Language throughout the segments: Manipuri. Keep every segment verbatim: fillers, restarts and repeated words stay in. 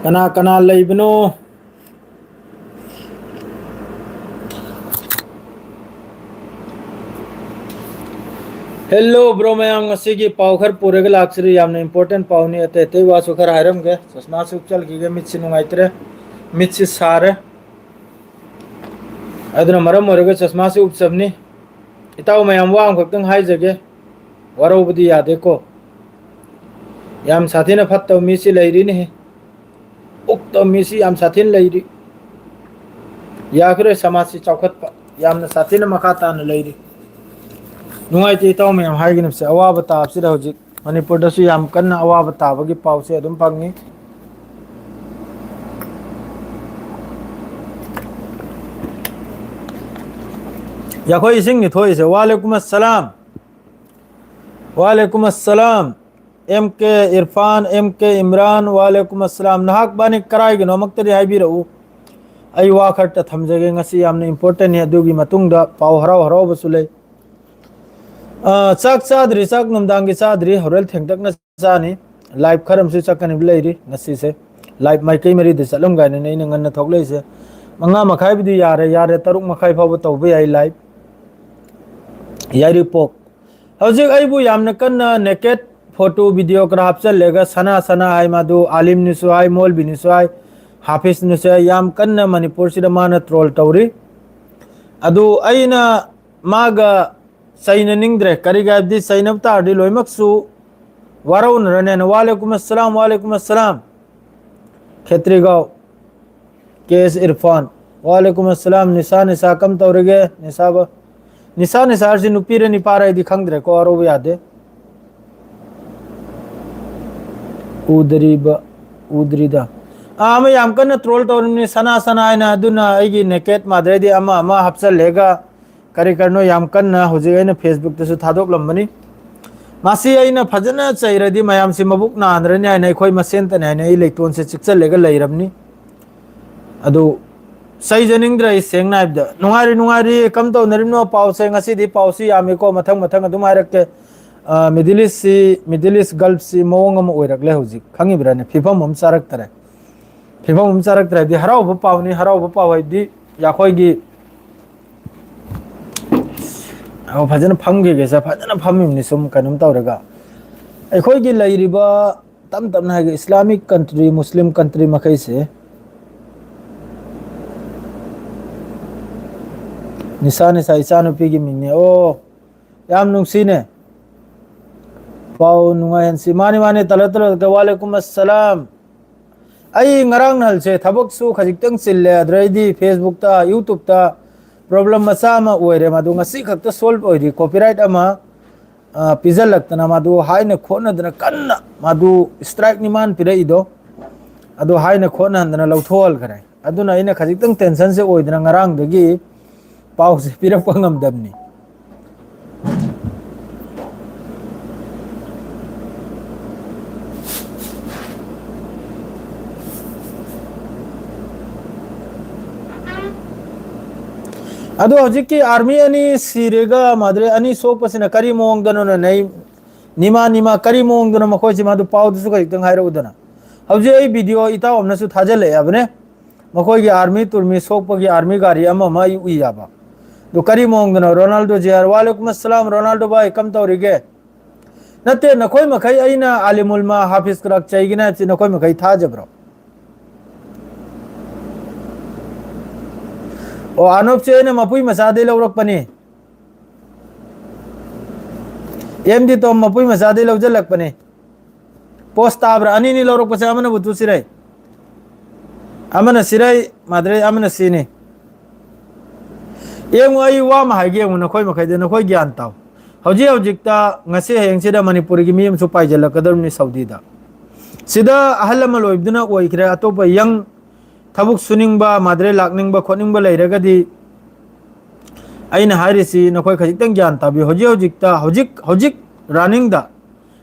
ꯀꯅꯥ ꯀꯅꯥ ꯂꯩꯕꯅꯣ? ꯍꯦꯜꯂꯣ ꯕ꯭ꯔꯣ ꯃꯌꯥꯝ, ꯉꯁꯤꯒꯤ ꯄꯥꯎ ꯈꯔ ꯄꯨꯔꯒ ꯂꯥꯛꯆꯔꯤ꯫ ꯌꯥꯝꯅ ꯏꯝꯄꯣꯔꯇꯦꯟ ꯄꯥꯎꯅꯤ꯫ ꯑꯇꯩ ꯑꯇꯩ ꯋꯥꯁꯨ ꯈꯔ ꯍꯥꯏꯔꯝꯒꯦ꯫ ꯆꯁꯃꯥꯁꯨ ꯎꯞꯆꯜꯈꯤꯒꯦ, ꯃꯤꯠꯁꯤ ꯅꯨꯡꯉꯥꯏꯇ꯭ꯔꯦ, ꯃꯤꯠꯁꯤ ꯁꯥꯔꯦ꯫ ꯑꯗꯨꯅ ꯃꯔꯝ ꯑꯣꯏꯔꯒ ꯆꯁꯃꯥꯁꯤ ꯎꯞꯆꯕꯅꯤ꯫ ꯏꯇꯥꯎ ꯃꯌꯥꯝ, ꯋꯥ ꯑꯃꯈꯛꯇꯪ ꯍꯥꯏꯖꯒꯦ, ꯋꯥꯔꯧꯕꯗꯤ ꯌꯥꯗꯦꯀꯣ꯫ ꯌꯥꯝ ꯁꯥꯊꯤꯅ ꯐꯠꯇꯕ ꯃꯤꯁꯤ ꯂꯩꯔꯤꯅꯦꯍꯦ, ꯎꯛꯇꯕ ꯃꯤꯁꯤ ꯌꯥꯝ ꯁꯥꯊꯤꯅ ꯂꯩꯔꯤ꯫ ꯌꯥꯈꯤꯔꯣꯏ ꯁꯃꯥꯖꯁꯤ ꯆꯥꯎꯈꯠꯄ, ꯌꯥꯝꯅ ꯁꯥꯊꯤꯅ ꯃꯈꯥ ꯇꯥꯅ ꯂꯩꯔꯤ꯫ ꯅꯨꯡꯉꯥꯏꯇꯦ ꯏꯇꯥꯎ ꯃꯌꯥꯝ ꯍꯥꯏꯒꯅꯕꯁꯦ, ꯑꯋꯥꯕ ꯇꯥꯕꯁꯤꯗ ꯍꯧꯖꯤꯛ ꯃꯅꯤꯄꯨꯔꯗꯁꯨ ꯌꯥꯝ ꯀꯟꯅ ꯑꯋꯥꯕ ꯇꯥꯕꯒꯤ ꯄꯥꯎꯁꯦ ꯑꯗꯨꯝ ꯐꯪꯉꯤ꯫ ꯌꯥꯈꯣꯏ ꯏꯁꯤꯡꯅꯤ ꯊꯣꯛꯏꯁꯦ꯫ ꯋꯥꯂꯦꯀꯨꯝ ꯑꯁꯂꯥꯝ꯫ ꯋꯥꯂꯦꯀꯨꯝ ꯑꯁꯂꯥꯝ꯫ ꯑꯦꯝ ꯀꯦ ꯏꯔꯐꯥꯟ, ꯑꯦꯝ ꯀꯦ ꯏꯝꯔꯥꯟ, ꯋꯥꯂꯦꯀꯨꯝ ꯑꯁꯂꯥꯝ꯫ ꯅꯍꯥꯛ ꯕꯥꯅꯤ ꯀꯔꯥꯏꯒꯤꯅꯣ ꯑꯃꯨꯛꯇꯗꯤ ꯍꯥꯏꯕꯤꯔꯛꯎ꯫ ꯑꯩ ꯋꯥ ꯈꯔꯇ ꯊꯝꯖꯒꯦ꯫ ꯉꯁꯤ ꯌꯥꯝꯅ ꯏꯝꯄꯣꯔꯇꯦꯟꯅꯤ꯫ ꯑꯗꯨꯒꯤ ꯃꯇꯨꯡꯗ ꯄꯥꯎ ꯍꯔꯥꯎ ꯍꯔꯥꯎꯕꯁꯨ ꯂꯩ꯫ ꯑ, ꯆꯥꯛ ꯆꯥꯗ꯭ꯔꯤ, ꯆꯥꯛ ꯅꯨꯡꯗꯥꯡꯒꯤ ꯆꯥꯗ꯭ꯔꯤ꯫ ꯍꯣꯔꯦꯟ ꯊꯦꯡꯇꯛꯅ ꯆꯥꯅꯤ꯫ ꯂꯥꯏꯚ ꯈꯔ ꯑꯃꯁꯨ ꯆꯠꯀꯅꯤꯕ ꯂꯩꯔꯤ꯫ ꯉꯁꯤꯁꯦ ꯂꯥꯏꯚ ꯃꯥꯏꯀꯩ ꯃꯔꯤꯗ ꯆꯠꯂꯝꯒꯥꯏꯅꯅꯦ ꯑꯩꯅ ꯉꯟꯅ ꯊꯣꯛꯂꯛꯏꯁꯦ꯫ ꯃꯉꯥ ꯃꯈꯥꯏꯕꯨꯗꯤ ꯌꯥꯔꯦ, ꯌꯥꯔꯦ, ꯇꯔꯨꯛ ꯃꯈꯥꯏ ꯐꯥꯎꯕ ꯇꯧꯕ ꯌꯥꯏ ꯂꯥꯏꯚ꯫ ꯌꯥꯏꯔꯤꯄꯣꯛ꯫ ꯍꯧꯖꯤꯛ ꯑꯩꯕꯨ ꯌꯥꯝꯅ ꯀꯟꯅ ꯅꯦꯀꯦꯠ ꯐꯣꯇꯣ ꯚꯤꯗꯤꯑꯣ ꯈꯔ ꯍꯥꯞꯆꯜꯂꯦꯒ ꯁꯅꯥ ꯁꯅꯥ ꯍꯥꯏ, ꯃꯗꯨ ꯑꯥꯂꯤꯝꯅꯁꯨ ꯍꯥꯏ, ꯃꯣꯜꯕꯤꯅꯁꯨ ꯍꯥꯏ, ꯍꯥꯐꯤꯁꯅꯁꯨ ꯍꯥꯏ, ꯌꯥꯝ ꯀꯟꯅ ꯃꯅꯤꯄꯨꯔꯁꯤꯗ ꯃꯥꯅ ꯇ꯭ꯔꯣꯜ ꯇꯧꯔꯤ꯫ ꯑꯗꯨ ꯑꯩꯅ ꯃꯥꯒ ꯆꯩꯅꯅꯤꯡꯗ꯭ꯔꯦ꯫ ꯀꯔꯤꯒꯤ ꯍꯥꯏꯕꯗꯤ ꯆꯩꯅꯕ ꯇꯥꯔꯗꯤ ꯂꯣꯏꯅꯃꯛꯁꯨ ꯋꯥꯔꯧꯅꯔꯅꯦꯅ꯫ ꯋꯥꯂꯦꯀꯨꯝ ꯑꯁꯂꯥꯝ, ꯋꯥꯂꯦꯀꯨꯝ ꯑꯁꯂꯥꯝ꯫ ꯈꯦꯇ꯭ꯔꯤꯒꯥꯎ꯫ ꯀꯦ ꯑꯦꯁ ꯏꯔꯐꯥꯟ꯫ ꯋꯥꯂꯦꯀꯨꯝ ꯑꯁꯂꯥꯝ꯫ ꯅꯤꯁꯥ, ꯅꯤꯁꯥ ꯀꯝ ꯇꯧꯔꯤꯒꯦ? ꯅꯤꯁꯥꯕ-, ꯅꯤꯁꯥ, ꯅꯤꯁꯥ ꯍꯥꯏꯔꯁꯤ ꯅꯨꯄꯤꯔ ꯅꯤꯄꯥꯔ ꯑꯩꯗꯤ ꯈꯪꯗ꯭ꯔꯦꯀꯣ, ꯋꯥꯔꯧꯕ ꯌꯥꯗꯦ꯫ ꯎꯗ꯭ꯔꯤꯕ, ꯎꯗ꯭ꯔꯤꯗ꯫ ꯑꯥ, ꯑꯃ ꯌꯥꯝ ꯀꯟꯅ ꯇ꯭ꯔꯣꯜ ꯇꯧꯔꯤꯕꯅꯤ, ꯁꯅꯥ, ꯁꯅꯥ ꯍꯥꯏꯅ꯫ ꯑꯗꯨꯅ ꯑꯩꯒꯤ ꯅꯦꯀꯦꯠ ꯃꯥꯗ꯭ꯔꯦꯗꯤ ꯑꯃ, ꯑꯃ ꯍꯥꯞꯆꯜꯂꯦꯒ ꯀꯔꯤ ꯀꯔꯤꯅꯣ ꯌꯥꯝ ꯀꯟꯅ ꯍꯧꯖꯤꯛ ꯑꯩꯅ ꯐꯦꯁꯕꯨꯛꯇꯁꯨ ꯊꯥꯗꯣꯛꯂꯝꯕꯅꯤ꯫ ꯃꯁꯤ ꯑꯩꯅ ꯐꯖꯅ ꯆꯩꯔꯗꯤ ꯃꯌꯥꯝꯁꯤ ꯃꯕꯨꯛ ꯅꯥꯍꯟꯗ꯭ꯔꯅꯤ ꯍꯥꯏꯅ ꯑꯩꯈꯣꯏ ꯃꯁꯦꯟꯇꯅꯤ ꯍꯥꯏꯅ ꯑꯩ ꯂꯩꯇꯣꯟꯁꯦ ꯆꯤꯛꯆꯜꯂꯒ ꯂꯩꯔꯕꯅꯤ꯫ ꯑꯗꯨ ꯆꯩꯖꯅꯤꯡꯗ꯭ꯔꯦ ꯑꯩ ꯁꯦꯡꯅ ꯍꯥꯏꯕꯗ꯫ ꯅꯨꯡꯉꯥꯏꯔꯤ, ꯅꯨꯡꯉꯥꯏꯔꯤ꯫ ꯀꯝ ꯇꯧꯅꯔꯤꯕꯅꯣ ꯄꯥꯎꯁꯦ? ꯉꯁꯤꯗꯤ ꯄꯥꯎꯁꯤ ꯌꯥꯝꯃꯤꯀꯣ, ꯃꯊꯪ ꯃꯊꯪ ꯑꯗꯨꯝ ꯍꯥꯏꯔꯛꯀꯦ꯫ ꯑ, ꯃꯤꯗꯜ ꯏꯁꯁꯤ, ꯃꯤꯗꯜ ꯏꯁ ꯒꯜꯐꯁꯤ ꯃꯑꯣꯡ ꯑꯃ ꯑꯣꯏꯔꯛꯂꯦ ꯍꯧꯖꯤꯛ꯫ ꯈꯪꯉꯤꯕ꯭ꯔꯥꯅꯦ? ꯐꯤꯕꯝ ꯑꯃ ꯆꯥꯔꯛꯇꯔꯦ꯫ ꯐꯤꯕꯝ ꯑꯃ ꯆꯥꯔꯛꯇ꯭ꯔꯗꯤ ꯍꯔꯥꯎꯕ ꯄꯥꯎꯅꯤ꯫ ꯍꯔꯥꯎꯕ ꯄꯥꯎ ꯍꯥꯏꯗꯤ ꯑꯩꯈꯣꯏꯒꯤ, ꯑꯣ, ꯐꯖꯅ ꯐꯝꯈꯤꯒꯦꯁꯦ, ꯐꯖꯅ ꯐꯝꯃꯤꯕꯅꯤ ꯁꯨꯝ ꯀꯩꯅꯣꯝ ꯇꯧꯔꯒ꯫ ꯑꯩꯈꯣꯏꯒꯤ ꯂꯩꯔꯤꯕ ꯇꯞ ꯇꯞꯅ ꯍꯥꯏꯒꯦ, ꯏꯁꯂꯥꯃꯤꯛ ꯀꯟꯇ꯭ꯔꯤ, ꯃꯨꯁꯂꯤꯝ ꯀꯟꯇ꯭ꯔꯤ ꯃꯈꯩꯁꯦ, ꯅꯤꯁꯥ, ꯅꯤꯁꯥ, ꯏꯆꯥꯅꯨꯄꯤꯒꯤ ꯃꯤꯡꯅꯦ꯫ ꯑꯣ, ꯌꯥꯝ ꯅꯨꯡꯁꯤꯅꯦ꯫ ꯄꯥꯎ ꯅꯨꯡꯉꯥꯏꯍꯟꯁꯤ꯫ ꯃꯥꯅꯤ, ꯃꯥꯅꯤ, ꯇꯂ ꯇꯂ ꯋꯥꯂꯦꯀꯨꯝ ꯑꯁꯂꯥꯝ꯫ ꯑꯩ ꯉꯔꯥꯡ ꯅꯍꯥꯟꯁꯦ ꯊꯕꯛꯁꯨ ꯈꯖꯤꯛꯇꯪ ꯆꯤꯜꯂꯦ, ꯑꯗꯨꯗꯩꯗꯤ Facebook-ꯇ, YouTube-ꯇ problem ꯃꯆꯥ ꯑꯃ ꯑꯣꯏꯔꯦ, ꯃꯗꯨ ꯉꯁꯤ ꯈꯛꯇ solve ꯑꯣꯏꯔꯤ꯫ Copyright ꯑꯃ, ꯑ, ꯄꯤꯖꯜꯂꯛꯇꯅ ꯃꯗꯨ ꯍꯥꯏꯅ ꯈꯣꯠꯅꯗꯅ ꯀꯟꯅ, ꯃꯗꯨ strike-ꯅꯤ ꯃꯥꯅ ꯄꯤꯔꯛꯏꯗꯣ, ꯑꯗꯨ ꯍꯥꯏꯅ ꯈꯣꯠꯅꯍꯟꯗꯅ ꯂꯧꯊꯣꯛꯍꯟꯈ꯭ꯔꯦ꯫ ꯑꯗꯨꯅ ꯑꯩꯅ ꯈꯖꯤꯛꯇꯪ tension-ꯁꯦ ꯑꯣꯏꯗꯅ ꯉꯔꯥꯡꯗꯒꯤ ꯄꯥꯎꯁꯦ ꯄꯤꯔꯛꯄ ꯉꯝꯗꯕꯅꯤ꯫ ꯑꯗꯣ ꯍꯧꯖꯤꯛꯀꯤ army ꯑꯅꯤ ꯁꯤꯔꯦꯒ ꯃꯗꯨꯗꯩ ꯑꯅꯤ ꯁꯣꯛꯄꯁꯤꯅ ꯀꯔꯤ ꯃꯑꯣꯡꯗꯅꯣꯅ ꯅꯩ-, ꯅꯤꯃꯥ, ꯅꯤꯃꯥ, ꯀꯔꯤ ꯃꯑꯣꯡꯗꯅꯣ ꯃꯈꯣꯏꯁꯤ? ꯃꯗꯨ ꯄꯥꯎꯗꯨꯁꯨ ꯈꯖꯤꯛꯇꯪ ꯍꯥꯏꯔꯛꯎꯗꯅ꯫ ꯍꯧꯖꯤꯛ ꯑꯩ video ꯏꯇꯥꯎ ꯑꯃꯅꯁꯨ ꯊꯥꯖꯤꯜꯂꯛꯑꯕꯅꯦ, ꯃꯈꯣꯏꯒꯤ army ꯇꯨꯔꯃꯤ ꯁꯣꯛꯄꯒꯤ army ꯒꯥꯔꯤ ꯑꯃ ꯑꯃ ꯑꯩ ꯎꯏ ꯍꯥꯏꯕ꯫ ꯑꯗꯨ ꯀꯔꯤ ꯃꯑꯣꯡꯗꯅꯣ? ꯔꯣꯅꯥꯜꯗꯣ ꯖꯦ ꯑꯥꯔ, ꯋꯥꯂꯦꯀꯨꯝ ꯑꯁꯂꯥꯝ, ꯔꯣꯅꯥꯜꯗꯣ ꯚꯥꯏ, ꯀꯝ ꯇꯧꯔꯤꯒꯦ? ꯅꯠꯇꯦ, ꯅꯈꯣꯏ ꯃꯈꯩ ꯑꯩꯅ ꯑꯥꯂꯤꯝ ꯎꯂꯃꯥ ꯍꯥꯐꯤꯖ ꯀꯔꯥꯛ ꯆꯩꯒꯤꯅ ꯍꯥꯏꯕꯁꯤ ꯅꯈꯣꯏ ꯃꯈꯩ ꯊꯥꯖꯕ꯭ꯔꯣ? ꯑꯣ, ꯑꯅꯣꯞꯁꯦ ꯑꯩꯅ ꯃꯄꯨꯏ ꯃꯆꯥꯗꯩ ꯂꯧꯔꯛꯄꯅꯤ꯫ ꯑꯦꯝ ꯗꯤ ꯇꯣꯝ ꯃꯄꯨꯏ ꯃꯆꯥꯗꯩ ꯂꯧꯁꯤꯜꯂꯛꯄꯅꯤ꯫ Post ꯇꯥꯕ꯭ꯔꯥ? ꯑꯅꯤꯅꯤ ꯂꯧꯔꯛꯄꯁꯦ, ꯑꯃꯅꯕꯨ ꯇꯨ ꯁꯤꯔꯩ, ꯑꯃꯅ ꯁꯤꯔꯩ ꯃꯥꯗ꯭ꯔꯩ, ꯑꯃꯅ ꯁꯤꯅꯤ꯫ ꯌꯦꯡꯉꯨ, ꯑꯩ ꯋꯥ ꯑꯃ ꯍꯥꯏꯒꯦ, ꯌꯦꯡꯉꯨ, ꯅꯈꯣꯏ ꯃꯈꯩꯗ, ꯅꯈꯣꯏ ꯒ꯭ꯌꯥꯟ ꯇꯥꯎ꯫ ꯍꯧꯖꯤꯛ ꯍꯧꯖꯤꯛꯇ ꯉꯁꯤ ꯍꯌꯦꯡꯁꯤꯗ ꯃꯅꯤꯄꯨꯔꯒꯤ ꯃꯤ ꯑꯃꯁꯨ ꯄꯥꯏꯁꯤꯜꯂꯛꯀꯗꯧꯔꯤꯕꯅꯤ ꯁꯥꯎꯗꯤꯗ꯫ ꯁꯤꯗ ꯑꯍꯜ ꯂꯃꯟ ꯑꯣꯏꯕꯗꯨꯅ ꯑꯣꯏꯈ꯭ꯔꯦ, ꯑꯇꯣꯞꯄ young ꯊꯕꯛ ꯁꯨꯅꯤꯡꯕ, ꯃꯥꯗ꯭ꯔꯦ ꯂꯥꯛꯅꯤꯡꯕ ꯈꯣꯠꯅꯤꯡꯕ ꯂꯩꯔꯒꯗꯤ, ꯑꯩꯅ ꯍꯥꯏꯔꯤꯁꯤ ꯅꯈꯣꯏ ꯈꯖꯤꯛꯇꯪ ꯒ꯭ꯌꯥꯟ ꯇꯥꯕꯤꯌꯨ꯫ ꯍꯧꯖꯤꯛ ꯍꯧꯖꯤꯛꯇ, ꯍꯧꯖꯤꯛ, ꯍꯧꯖꯤꯛ running-ꯗ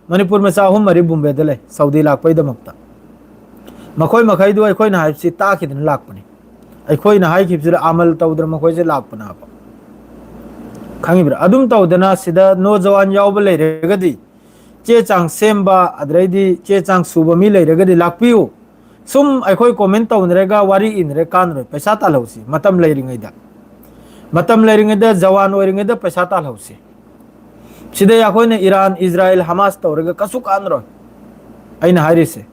ꯃꯅꯤꯄꯨꯔ ꯃꯆꯥ ꯑꯍꯨꯝ ꯃꯔꯤ ꯕꯣꯝꯕꯦꯗ ꯂꯩ, ꯁꯥꯎꯗꯤ ꯂꯥꯛꯄꯩꯗꯃꯛꯇ꯫ ꯃꯈꯣꯏ ꯃꯈꯩꯗꯨ ꯑꯩꯈꯣꯏꯅ ꯍꯥꯏꯕꯁꯤ ꯇꯥꯈꯤꯗꯅ ꯂꯥꯛꯄꯅꯤ꯫ ꯑꯩꯈꯣꯏꯅ ꯍꯥꯏꯈꯤꯕꯁꯤꯗ ꯑꯃꯜ ꯇꯧꯗꯅ ꯃꯈꯣꯏꯁꯦ ꯂꯥꯛꯄꯅꯦꯕ꯫ ꯈꯪꯉꯤꯕ꯭ꯔꯥ? ꯑꯗꯨꯝ ꯇꯧꯗꯅ ꯁꯤꯗ ꯅꯣꯖꯋꯥꯟ ꯌꯥꯎꯕ ꯂꯩꯔꯒꯗꯤ, ꯆꯦ ꯆꯥꯡ ꯁꯦꯝꯕ, ꯑꯗꯩꯗꯤ ꯆꯦ ꯆꯥꯡ ꯁꯨꯕ ꯃꯤ ꯂꯩꯔꯒꯗꯤ ꯂꯥꯛꯄꯤꯌꯨ꯫ ꯁꯨꯝ ꯑꯩꯈꯣꯏ comment ꯇꯧꯅꯔꯒ ꯋꯥꯔꯤ ꯏꯅꯔꯦ ꯀꯥꯟꯅꯔꯣꯏ꯫ ꯄꯩꯁꯥ ꯇꯥꯜꯍꯧꯁꯤ ꯃꯇꯝ ꯂꯩꯔꯤꯉꯩꯗ꯫ ꯃꯇꯝ ꯂꯩꯔꯤꯉꯩꯗ, ꯖꯋꯥꯟ ꯑꯣꯏꯔꯤꯉꯩꯗ ꯄꯩꯁꯥ ꯇꯥꯜꯍꯧꯁꯤ꯫ ꯁꯤꯗꯩ ꯑꯩꯈꯣꯏꯅ ꯏꯔꯥꯟ, ꯏꯖꯔꯥꯏꯜ, ꯍꯃꯥꯁ ꯇꯧꯔꯒ ꯀꯩꯁꯨ ꯀꯥꯟꯅꯔꯣꯏ꯫ ꯑꯩꯅ ꯍꯥꯏꯔꯤꯁꯦ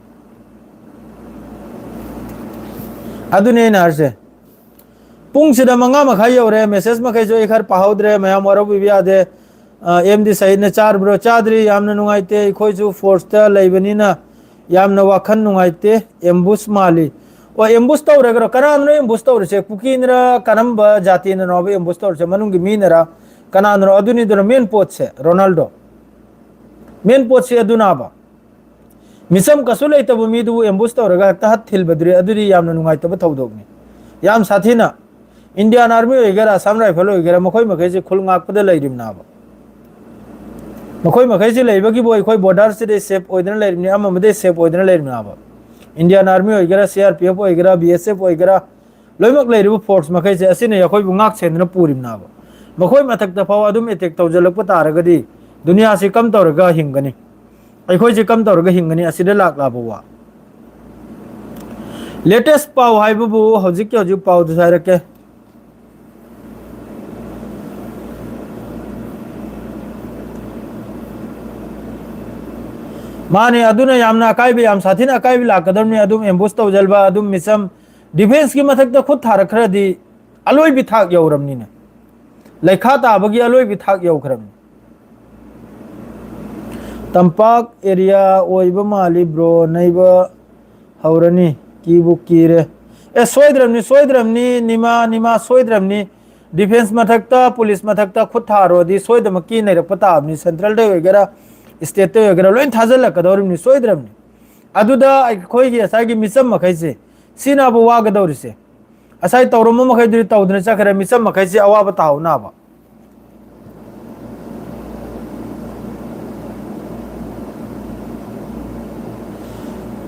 ꯑꯗꯨꯅꯦ ꯑꯩꯅ ꯍꯥꯏꯔꯤꯁꯦ꯫ ꯄꯨꯡꯁꯤꯗ ꯃꯉꯥ ꯃꯈꯥꯏ ꯌꯧꯔꯦ꯫ Message ꯃꯈꯩꯁꯨ ꯑꯩ ꯈꯔ ꯄꯥꯍꯧꯗ꯭ꯔꯦ, ꯃꯌꯥꯝ ꯋꯥꯔꯧꯕꯤꯕ ꯌꯥꯗꯦ꯫ ꯑ, ꯑꯦꯝ ꯗꯤ ꯁꯍꯤꯗꯅ ꯆꯥꯔꯕ꯭ꯔꯣ? ꯆꯥꯗ꯭ꯔꯤ, ꯌꯥꯝꯅ ꯅꯨꯡꯉꯥꯏꯇꯦ꯫ ꯑꯩꯈꯣꯏꯁꯨ force ꯇ ꯂꯩꯕꯅꯤꯅ ꯌꯥꯝꯅ ꯋꯥꯈꯜ ꯅꯨꯡꯉꯥꯏꯇꯦ꯫ Ambush ꯃꯥꯜꯂꯤ꯫ ꯑꯣ, ambush ꯇꯧꯔꯒꯔꯣ? ꯀꯅꯥꯅꯣ ambush ꯇꯧꯔꯤꯁꯦ? ꯀꯨꯀꯤꯅꯔ ꯀꯔꯝꯕ ꯖꯥꯇꯤꯅꯅꯣꯕ ambush ꯇꯧꯔꯤꯁꯦ? ꯃꯅꯨꯡꯒꯤ ꯃꯤꯅꯔ ꯀꯅꯥꯅꯣ? ꯑꯗꯨꯅꯤꯗꯨꯅ main ꯄꯣꯠꯁꯦ, ꯔꯣꯅꯥꯜꯗꯣ꯫ Main ꯄꯣꯠꯁꯤ ꯑꯗꯨꯅꯕ꯫ ꯃꯤꯆꯝ ꯀꯩꯁꯨ ꯂꯩꯇꯕ ꯃꯤꯗꯨꯕꯨ ambush ꯇꯧꯔꯒ ꯍꯦꯛꯇ ꯍꯠ ꯊꯤꯜꯕꯗꯨꯗꯤ, ꯑꯗꯨꯗꯤ ꯌꯥꯝꯅ ꯅꯨꯡꯉꯥꯏꯇꯕ ꯊꯧꯗꯣꯛꯅꯤ꯫ ꯌꯥꯝ ꯁꯥꯊꯤꯅ Indian Army ꯑꯣꯏꯒꯦꯔꯥ, Assam Rifle ꯑꯣꯏꯒꯦꯔꯥ, ꯃꯈꯣꯏ ꯃꯈꯩꯁꯦ ꯈꯨꯜ ꯉꯥꯛꯄꯗ ꯂꯩꯔꯤꯕꯅꯦꯕ꯫ ꯃꯈꯣꯏ ꯃꯈꯩꯁꯦ ꯂꯩꯕꯒꯤꯕꯨ ꯑꯩꯈꯣꯏ border ꯁꯤꯗꯩ safe ꯑꯣꯏꯗꯅ ꯂꯩꯔꯤꯕꯅꯤ, ꯑꯃꯃꯗꯩ safe ꯑꯣꯏꯗꯅ ꯂꯩꯔꯤꯕꯅꯦꯕ꯫ Indian Army ꯑꯣꯏꯒꯦꯔꯥ, C R P F ꯑꯣꯏꯒꯦꯔꯥ, B S F ꯑꯣꯏꯒꯦꯔꯥ, ꯂꯣꯏꯅꯃꯛ ꯂꯩꯔꯤꯕ force ꯃꯈꯩꯁꯦ ꯑꯁꯤꯅ ꯑꯩꯈꯣꯏꯕꯨ ꯉꯥꯛ ꯁꯦꯟꯗꯨꯅ ꯄꯨꯔꯤꯕꯅꯦꯕ꯫ ꯃꯈꯣꯏ ꯃꯊꯛꯇ ꯐꯥꯎ ꯑꯗꯨꯝ attack ꯇꯧꯖꯜꯂꯛꯄ ꯇꯥꯔꯒꯗꯤ ꯗꯨꯅꯤꯌꯥꯁꯤ ꯀꯝ ꯇꯧꯔꯒ ꯍꯤꯡꯒꯅꯤ? ꯑꯩꯈꯣꯏꯁꯦ ꯀꯝ ꯇꯧꯔꯒ ꯍꯤꯡꯒꯅꯤ? ꯑꯁꯤꯗ ꯂꯥꯛꯂꯕ ꯋꯥ꯫ Latest ꯄꯥꯎ ꯍꯥꯏꯕꯕꯨ ꯍꯧꯖꯤꯛꯀꯤ ꯍꯧꯖꯤꯛ ꯄꯥꯎꯗꯨꯁꯨ ꯍꯥꯏꯔꯛꯀꯦ꯫ ꯃꯥꯅꯦ, ꯑꯗꯨꯅ ꯌꯥꯝꯅ ꯑꯀꯥꯏꯕ, ꯌꯥꯝ ꯁꯥꯊꯤꯅ ꯑꯀꯥꯏꯕ ꯂꯥꯛꯀꯗꯕꯅꯤ꯫ ꯑꯗꯨꯝ ambush ꯇꯧꯁꯤꯟꯕ, ꯑꯗꯨꯝ ꯃꯤꯆꯝ defence ꯀꯤ ꯃꯊꯛꯇ ꯈꯨꯠ ꯊꯥꯔꯛꯈ꯭ꯔꯗꯤ ꯑꯂꯣꯏꯕꯤ ꯊꯥꯛ ꯌꯧꯔꯕꯅꯤꯅꯦ꯫ ꯂꯩꯈꯥ ꯇꯥꯕꯒꯤ ꯑꯂꯣꯏꯕꯤ ꯊꯥꯛ ꯌꯧꯈ꯭ꯔꯕꯅꯤ꯫ ꯇꯝꯄꯥꯛ area ꯑꯣꯏꯕ ꯃꯥꯜꯂꯤ bro, ꯅꯩꯕ ꯍꯧꯔꯅꯤ, ꯀꯤꯕꯨ ꯀꯤꯔꯦ꯫ ꯑꯦ, ꯁꯣꯏꯗ꯭ꯔꯕꯅꯤ, ꯁꯣꯏꯗ꯭ꯔꯕꯅꯤ, ꯅꯤꯃꯥ, ꯅꯤꯃꯥ, ꯁꯣꯏꯗ꯭ꯔꯕꯅꯤ꯫ Defence ꯃꯊꯛꯇ, police ꯃꯊꯛꯇ ꯈꯨꯠ ꯊꯥꯔꯣꯗꯤ ꯁꯣꯏꯗꯃꯛꯀꯤ ꯅꯩꯔꯛꯄ ꯇꯥꯕꯅꯤ꯫ Central ꯗ ꯑꯣꯏꯒꯦꯔꯥ, state ꯇ ꯑꯣꯏꯒꯦꯔꯥ, ꯂꯣꯏ ꯊꯥꯖꯤꯜꯂꯛꯀꯗꯧꯔꯤꯕꯅꯤ, ꯁꯣꯏꯗ꯭ꯔꯕꯅꯤ꯫ ꯑꯗꯨꯗ ꯑꯩꯈꯣꯏꯒꯤ ꯉꯁꯥꯏꯒꯤ ꯃꯤꯆꯝ ꯃꯈꯩꯁꯦ, ꯁꯤꯅꯕꯨ ꯋꯥꯒꯗꯧꯔꯤꯁꯦ꯫ ꯉꯁꯥꯏ ꯇꯧꯔꯝꯕ ꯃꯈꯩꯗꯨꯗꯤ ꯇꯧꯗꯅ ꯆꯠꯈ꯭ꯔꯦ, ꯃꯤꯆꯝ ꯃꯈꯩꯁꯦ ꯑꯋꯥꯕ ꯇꯥꯍꯧꯅꯕ꯫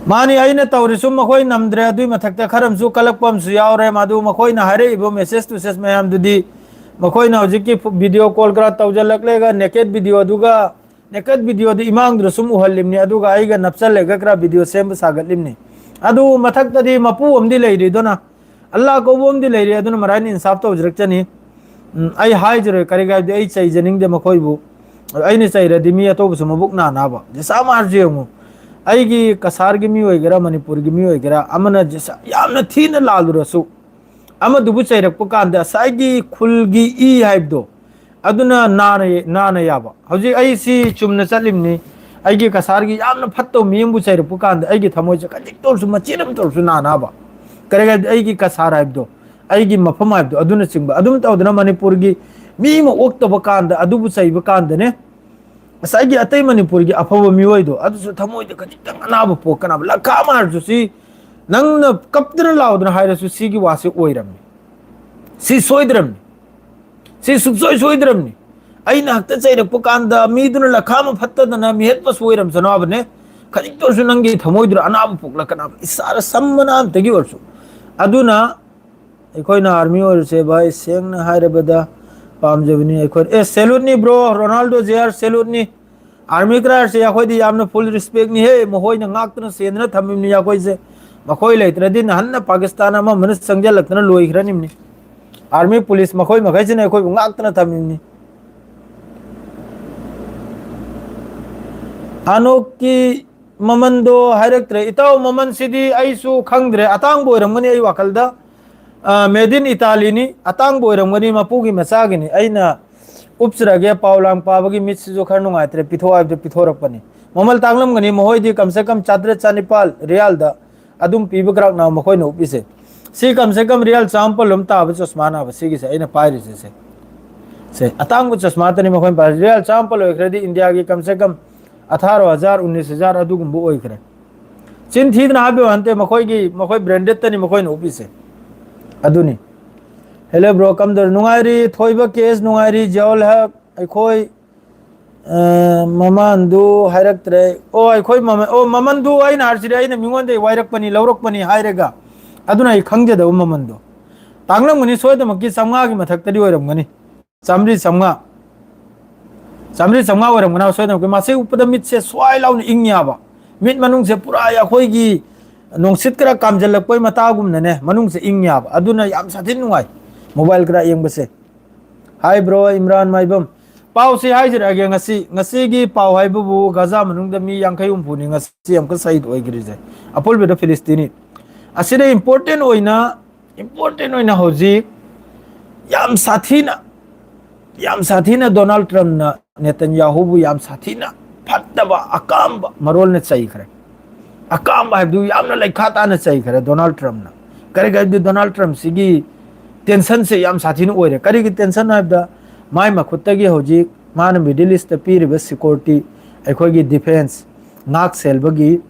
ꯃꯥꯅꯤ, ꯑꯩꯅ ꯇꯧꯔꯤꯁꯨ ꯃꯈꯣꯏ ꯅꯝꯗ꯭ꯔꯦ꯫ ꯑꯗꯨꯏ ꯃꯊꯛꯇ ꯈꯔ ꯑꯃꯁꯨ ꯀꯜꯂꯛꯄ ꯑꯃꯁꯨ ꯌꯥꯎꯔꯦ꯫ ꯃꯗꯨ ꯃꯈꯣꯏꯅ ꯍꯥꯏꯔꯛꯏꯕ message ꯇꯨꯁꯦꯁ ꯃꯌꯥꯝꯗꯨꯗꯤ, ꯃꯈꯣꯏꯅ ꯍꯧꯖꯤꯛꯀꯤ video call ꯈꯔ ꯇꯧꯖꯜꯂꯛꯂꯦꯒ, naked video ꯗꯨꯒ, naked video ꯗꯨ ꯏꯃꯥꯡꯗꯨꯗ ꯁꯨꯝ ꯎꯍꯜꯂꯤꯕꯅꯤ, ꯑꯗꯨꯒ ꯑꯩꯒ ꯅꯞꯆꯜꯂꯒ ꯈꯔ video ꯁꯦꯝꯕ ꯁꯥꯒꯠꯂꯤꯕꯅꯤ꯫ ꯑꯗꯨ ꯃꯊꯛꯇꯗꯤ ꯃꯄꯨ ꯑꯃꯗꯤ ꯂꯩꯔꯤꯗꯨꯅ, ꯑꯜꯂꯥ ꯀꯧꯕ ꯑꯃꯗꯤ ꯂꯩꯔꯤ, ꯑꯗꯨꯅ ꯃꯔꯥꯏꯅ ꯏꯟꯁꯥꯐ ꯇꯧꯖꯔꯛꯆꯅꯤ꯫ ꯎꯝ, ꯑꯩ ꯍꯥꯏꯖꯔꯣꯏ, ꯀꯔꯤꯒꯤ ꯍꯥꯏꯕꯗꯤ ꯑꯩ ꯆꯩꯖꯅꯤꯡꯗꯦ ꯃꯈꯣꯏꯕꯨ꯫ ꯑꯩꯅ ꯆꯩꯔꯗꯤ ꯃꯤ ꯑꯇꯣꯞꯄꯁꯨ ꯃꯕꯨꯛ ꯅꯥꯅꯕ꯫ ꯖꯤꯁꯥ ꯃꯥꯔꯁꯨ ꯌꯦꯡꯉꯨ, ꯑꯩꯒꯤ ꯀꯁꯥꯔꯒꯤ ꯃꯤ ꯑꯣꯏꯒꯦꯔꯥ, ꯃꯅꯤꯄꯨꯔꯒꯤ ꯃꯤ ꯑꯣꯏꯒꯦꯔꯥ, ꯑꯃꯅ ꯖꯤꯁꯥ ꯌꯥꯝꯅ ꯊꯤꯅ ꯂꯥꯜꯂꯨꯔꯁꯨ, ꯑꯃꯗꯨꯕꯨ ꯆꯩꯔꯛꯄ ꯀꯥꯟꯗ ꯉꯁꯥꯏꯒꯤ ꯈꯨꯜꯒꯤ ꯏ ꯍꯥꯏꯕꯗꯣ, ꯑꯗꯨꯅ ꯅꯥꯅ, ꯅꯥꯅ ꯌꯥꯕ꯫ ꯍꯧꯖꯤꯛ ꯑꯩ ꯁꯤ ꯆꯨꯝꯅ ꯆꯠꯂꯤꯕꯅꯤ, ꯑꯩꯒꯤ ꯀꯁꯥꯔꯒꯤ ꯌꯥꯝꯅ ꯐꯠꯇꯕ ꯃꯤ ꯑꯃꯕꯨ ꯆꯩꯔꯛꯄ ꯀꯥꯟꯗ ꯑꯩꯒꯤ ꯊꯃꯣꯏꯁꯦ ꯈꯖꯤꯛꯇ ꯑꯣꯏꯔꯁꯨ, ꯃꯆꯦꯠ ꯑꯃꯇ ꯑꯣꯏꯔꯁꯨ ꯅꯥꯅꯕ꯫ ꯀꯔꯤꯒꯤ ꯍꯥꯏꯕꯗꯤ ꯑꯩꯒꯤ ꯀꯁꯥꯔ ꯍꯥꯏꯕꯗꯣ, ꯑꯩꯒꯤ ꯃꯐꯝ ꯍꯥꯏꯕꯗꯣ, ꯑꯗꯨꯅꯆꯤꯡꯕ꯫ ꯑꯗꯨꯝ ꯇꯧꯗꯅ ꯃꯅꯤꯄꯨꯔꯒꯤ ꯃꯤ ꯑꯃ ꯑꯣꯛꯇꯕ ꯀꯥꯟꯗ ꯑꯗꯨꯕꯨ ꯆꯩꯕ ꯀꯥꯟꯗꯅꯦ, ꯉꯁꯥꯏꯒꯤ ꯑꯇꯩ ꯃꯅꯤꯄꯨꯔꯒꯤ ꯑꯐꯕ ꯃꯤꯑꯣꯏꯗꯣ ꯑꯗꯨꯁꯨ ꯊꯃꯣꯏꯗ ꯈꯖꯤꯛꯇꯪ ꯑꯅꯥꯕ ꯄꯣꯛꯀꯅꯕ꯫ ꯂꯈꯥ ꯑꯃ ꯍꯥꯏꯔꯁꯨ, ꯁꯤ ꯅꯪꯅ ꯀꯞꯇꯅ ꯂꯥꯎꯗꯅ ꯍꯥꯏꯔꯁꯨ, ꯁꯤꯒꯤ ꯋꯥꯁꯤ ꯑꯣꯏꯔꯝꯅꯤ, ꯁꯤ ꯁꯣꯏꯗ꯭ꯔꯝꯅꯤ, ꯁꯤ ꯁꯨꯡꯁꯣꯏ ꯁꯣꯏꯗ꯭ꯔꯝꯅꯤ꯫ ꯑꯩꯅ ꯍꯦꯛꯇ ꯆꯩꯔꯛꯄ ꯀꯥꯟꯗ ꯃꯤꯗꯨꯅ ꯂꯈꯥ ꯑꯃ ꯐꯠꯇꯗꯅ ꯃꯤꯍꯠꯄꯁꯨ ꯑꯣꯏꯔꯝꯁꯅꯣ ꯍꯥꯏꯕꯅꯦ꯫ ꯈꯖꯤꯛꯇ ꯑꯣꯏꯔꯁꯨ ꯅꯪꯒꯤ ꯊꯃꯣꯏꯗꯨꯗ ꯑꯅꯥꯕ ꯄꯣꯛꯂꯛꯀꯅꯕ, ꯏꯁꯥꯗ ꯁꯝ ꯃꯅꯥ ꯑꯝꯇꯒꯤ ꯑꯣꯏꯔꯁꯨ꯫ ꯑꯗꯨꯅ ꯑꯩꯈꯣꯏꯅ ꯑꯥꯔꯃꯤ ꯑꯣꯏꯔꯁꯦ ꯚꯥꯏ, ꯁꯦꯡꯅ ꯍꯥꯏꯔꯕꯗ ꯄꯥꯝꯖꯕꯅꯤ ꯑꯩꯈꯣꯏ꯫ ꯑꯦ, salute ꯅꯤ bro, Ronaldo J R, salute ꯅꯤ꯫ ꯑꯥꯔꯃꯤ ꯀꯔꯥꯔꯁꯦ ꯑꯩꯈꯣꯏꯗꯤ ꯌꯥꯝꯅ full respect ꯅꯤꯍꯦ꯫ ꯃꯈꯣꯏꯅ ꯉꯥꯛꯇꯅ ꯁꯦꯟꯗꯅ ꯊꯝꯃꯤꯕꯅꯤ ꯑꯩꯈꯣꯏꯁꯦ꯫ ꯃꯈꯣꯏ ꯂꯩꯇ꯭ꯔꯗꯤ ꯅꯍꯥꯟꯅ ꯄꯥꯀꯤꯁꯇꯥꯟ ꯑꯃ ꯑꯃꯅ ꯆꯪꯁꯤꯜꯂꯛꯇꯅ ꯂꯣꯏꯈ꯭ꯔꯅꯤꯕꯅꯤ꯫ ꯑꯥꯔꯃꯤ ꯄꯨꯂꯤꯁ ꯃꯈꯣꯏ ꯃꯈꯩꯁꯤꯅ ꯑꯩꯈꯣꯏꯕꯨ ꯉꯥꯛꯇꯅ ꯊꯝꯃꯤꯕꯅꯤ꯫ ꯑꯅꯣꯛꯀꯤ ꯃꯃꯟꯗꯣ ꯍꯥꯏꯔꯛꯇ꯭ꯔꯦ꯫ ꯏꯇꯥꯎ, ꯃꯃꯜꯁꯤꯗꯤ ꯑꯩꯁꯨ ꯈꯪꯗ꯭ꯔꯦ, ꯑꯇꯥꯡꯕ ꯑꯣꯏꯔꯝꯒꯅꯤ ꯑꯩ ꯋꯥꯈꯜꯗ꯫ ꯑ, made in Italy ꯅꯤ, ꯑꯇꯥꯡꯕ ꯑꯣꯏꯔꯝꯒꯅꯤ, ꯃꯄꯨꯒꯤ ꯃꯆꯥꯒꯤꯅꯤ꯫ ꯑꯩꯅ ꯎꯞꯆꯔꯒꯦ, ꯄꯥꯎ ꯂꯥꯡ ꯄꯥꯕꯒꯤ ꯃꯤꯠꯁꯤꯁꯨ ꯈꯔ ꯅꯨꯡꯉꯥꯏꯇ꯭ꯔꯦ, ꯄꯤꯊꯣꯛ ꯍꯥꯏꯕꯗꯨ ꯄꯤꯊꯣꯔꯛꯄꯅꯤ꯫ ꯃꯃꯜ ꯇꯥꯡꯂꯝꯒꯅꯤ, ꯃꯈꯣꯏꯗꯤ ꯀꯝꯁꯦ ꯀꯝ ꯆꯥꯇ꯭ꯔꯦꯠ ꯆꯥꯅꯤꯄꯥꯜ ꯔꯤꯌꯥꯜꯗ ꯑꯗꯨꯝ ꯄꯤꯕ ꯒ꯭ꯔꯥꯍꯛꯅ ꯃꯈꯣꯏꯅ ꯎꯞꯄꯤꯁꯦ꯫ ꯁꯤ ꯀꯝꯁꯦ ꯀꯝ ꯔꯤꯌꯥꯜ ꯆꯥꯝꯃꯥꯄꯜ ꯑꯃ ꯇꯥꯕ ꯆꯁꯃꯥꯅꯕ ꯁꯤꯒꯤꯁꯦ ꯑꯩꯅ ꯄꯥꯏꯔꯤꯁꯦ꯫ ꯁꯦ, ꯁꯦ, ꯑꯇꯥꯡꯕ ꯆꯁꯃꯥꯇꯅꯤ ꯃꯈꯣꯏꯅ ꯄꯥꯏꯔꯤꯁꯦ꯫ ꯔꯤꯌꯥꯜ ꯆꯥꯝꯃꯥꯄꯜ ꯑꯣꯏꯈ꯭ꯔꯗꯤ ꯏꯟꯗꯤꯌꯥꯒꯤ ꯀꯝꯁꯦ ꯀꯝ ꯑꯊꯥꯔꯣ ꯍꯖꯥꯔ, ꯎꯟꯅꯤꯁ ꯍꯖꯥꯔ ꯑꯗꯨꯒꯨꯝꯕ ꯑꯣꯏꯈ꯭ꯔꯦ꯫ ꯆꯤꯟ ꯊꯤꯗꯅ ꯍꯥꯏꯕ ꯋꯥ ꯅꯠꯇꯦ, ꯃꯈꯣꯏꯒꯤ, ꯃꯈꯣꯏ branded ꯇꯅꯤ ꯃꯈꯣꯏꯅ ꯎꯞꯄꯤꯁꯦ꯫ ꯑꯗꯨꯅꯤ꯫ Hello bro, ꯀꯝꯗꯧꯔꯤ? ꯅꯨꯡꯉꯥꯏꯔꯤ, ꯊꯣꯏꯕ ꯀꯦꯁ, ꯅꯨꯡꯉꯥꯏꯔꯤ, ꯖꯤꯌꯥꯎꯜ ꯍꯛ, ꯑꯩꯈꯣꯏ, ꯑ, ꯃꯃꯥꯟꯗꯨ ꯍꯥꯏꯔꯛꯇ꯭ꯔꯦ꯫ ꯑꯣ, ꯑꯩꯈꯣꯏ ꯃꯃꯜ, ꯑꯣ, ꯃꯃꯜꯗꯨ ꯑꯩꯅ ꯍꯥꯏꯔꯤꯁꯤꯗꯤ ꯑꯩꯅ ꯃꯤꯉꯣꯟꯗꯒꯤ ꯋꯥꯏꯔꯛꯄꯅꯤ, ꯂꯧꯔꯛꯄꯅꯤ ꯍꯥꯏꯔꯒ, ꯑꯗꯨꯅ ꯑꯩ ꯈꯪꯖꯗꯕ ꯃꯃꯜꯗꯣ꯫ ꯇꯥꯡꯂꯝꯒꯅꯤ ꯁꯣꯏꯗꯃꯛꯀꯤ ꯆꯥꯝꯃꯉꯥꯒꯤ ꯃꯊꯛꯇꯗꯤ ꯑꯣꯏꯔꯝꯒꯅꯤ꯫ ꯆꯥꯝꯃꯔꯤ, ꯆꯥꯝꯃꯉꯥ꯫ ꯆꯥꯝꯃꯔꯤ, ꯆꯥꯝꯃꯉꯥ ꯑꯣꯏꯔꯝꯒꯅꯤ ꯁꯣꯏꯗꯅꯃꯛꯀꯤ꯫ ꯃꯁꯤ ꯎꯞꯄꯗ ꯃꯤꯠꯁꯦ ꯁ꯭ꯋꯥꯏ ꯂꯥꯎꯅ ꯏꯪꯉꯦꯕ꯫ ꯃꯤꯠ ꯃꯅꯨꯡꯁꯦ ꯄꯨꯔꯥ ꯑꯩꯈꯣꯏꯒꯤ, ꯅꯨꯡꯁꯤꯠ ꯈꯔ ꯀꯥꯝꯖꯜꯂꯛꯄꯩ ꯃꯇꯥꯒꯨꯝꯅꯅꯦ, ꯃꯅꯨꯡꯁꯦ ꯏꯪ ꯌꯥꯕ꯫ ꯑꯗꯨꯅ ꯌꯥꯝ ꯁꯥꯊꯤꯅ ꯅꯨꯡꯉꯥꯏ mobile ꯈꯔ ꯌꯦꯡꯕꯁꯦ꯫ Hi bro, ꯏꯝꯔꯥꯟ ꯃꯥꯏꯕꯝ꯫ ꯄꯥꯎꯁꯤ ꯍꯥꯏꯖꯔꯛꯑꯒꯦ, ꯉꯁꯤ, ꯉꯁꯤꯒꯤ ꯄꯥꯎ ꯍꯥꯏꯕꯕꯨ ꯒꯥꯖꯥ ꯃꯅꯨꯡꯗ ꯃꯤ ꯌꯥꯡꯈꯩ ꯍꯨꯝꯐꯨꯅꯤ ꯉꯁꯤ ꯑꯃꯨꯛꯀ ꯁꯍꯤꯗ ꯑꯣꯏꯈ꯭ꯔꯤꯁꯦ, ꯑꯄꯨꯟꯕꯗ ꯐꯤꯂꯤꯁꯇꯤꯅꯤ꯫ ꯑꯁꯤꯗ important ꯑꯣꯏꯅ, important ꯑꯣꯏꯅ ꯍꯧꯖꯤꯛ ꯌꯥꯝ ꯁꯥꯊꯤꯅ, ꯌꯥꯝ ꯁꯥꯊꯤꯅ ꯗꯣꯅꯥꯜꯗ ꯇ꯭ꯔꯝꯞꯅ ꯅꯦꯇꯟꯌꯥꯍꯨꯕꯨ ꯌꯥꯝ ꯁꯥꯊꯤꯅ ꯐꯠꯇꯕ ꯑꯀꯥꯝꯕ ꯃꯔꯣꯜꯅ ꯆꯩꯈ꯭ꯔꯦ꯫ ꯑꯀꯥꯝꯕ ꯍꯥꯏꯕꯗꯨ ꯌꯥꯝꯅ ꯂꯩꯈꯥ ꯇꯥꯅ ꯆꯩꯈ꯭ꯔꯦ ꯗꯣꯅꯥꯜꯗ ꯇ꯭ꯔꯝꯞꯅ꯫ ꯀꯔꯤꯒꯤ ꯍꯥꯏꯕꯗꯤ ꯗꯣꯅꯥꯜꯗ ꯇ꯭ꯔꯝꯞꯁꯤꯒꯤ tensionꯁꯦ ꯌꯥꯝ ꯁꯥꯊꯤꯅ ꯑꯣꯏꯔꯦ꯫ ꯀꯔꯤꯒꯤ tension ꯍꯥꯏꯕꯗ, ꯃꯥꯏ ꯃꯈꯨꯠꯇꯒꯤ ꯍꯧꯖꯤꯛ ꯃꯥꯅ Middle Eastꯇ ꯄꯤꯔꯤꯕ security, ꯑꯩꯈꯣꯏꯒꯤ defence, ꯉꯥꯛ ꯁꯦꯜꯕꯒꯤ,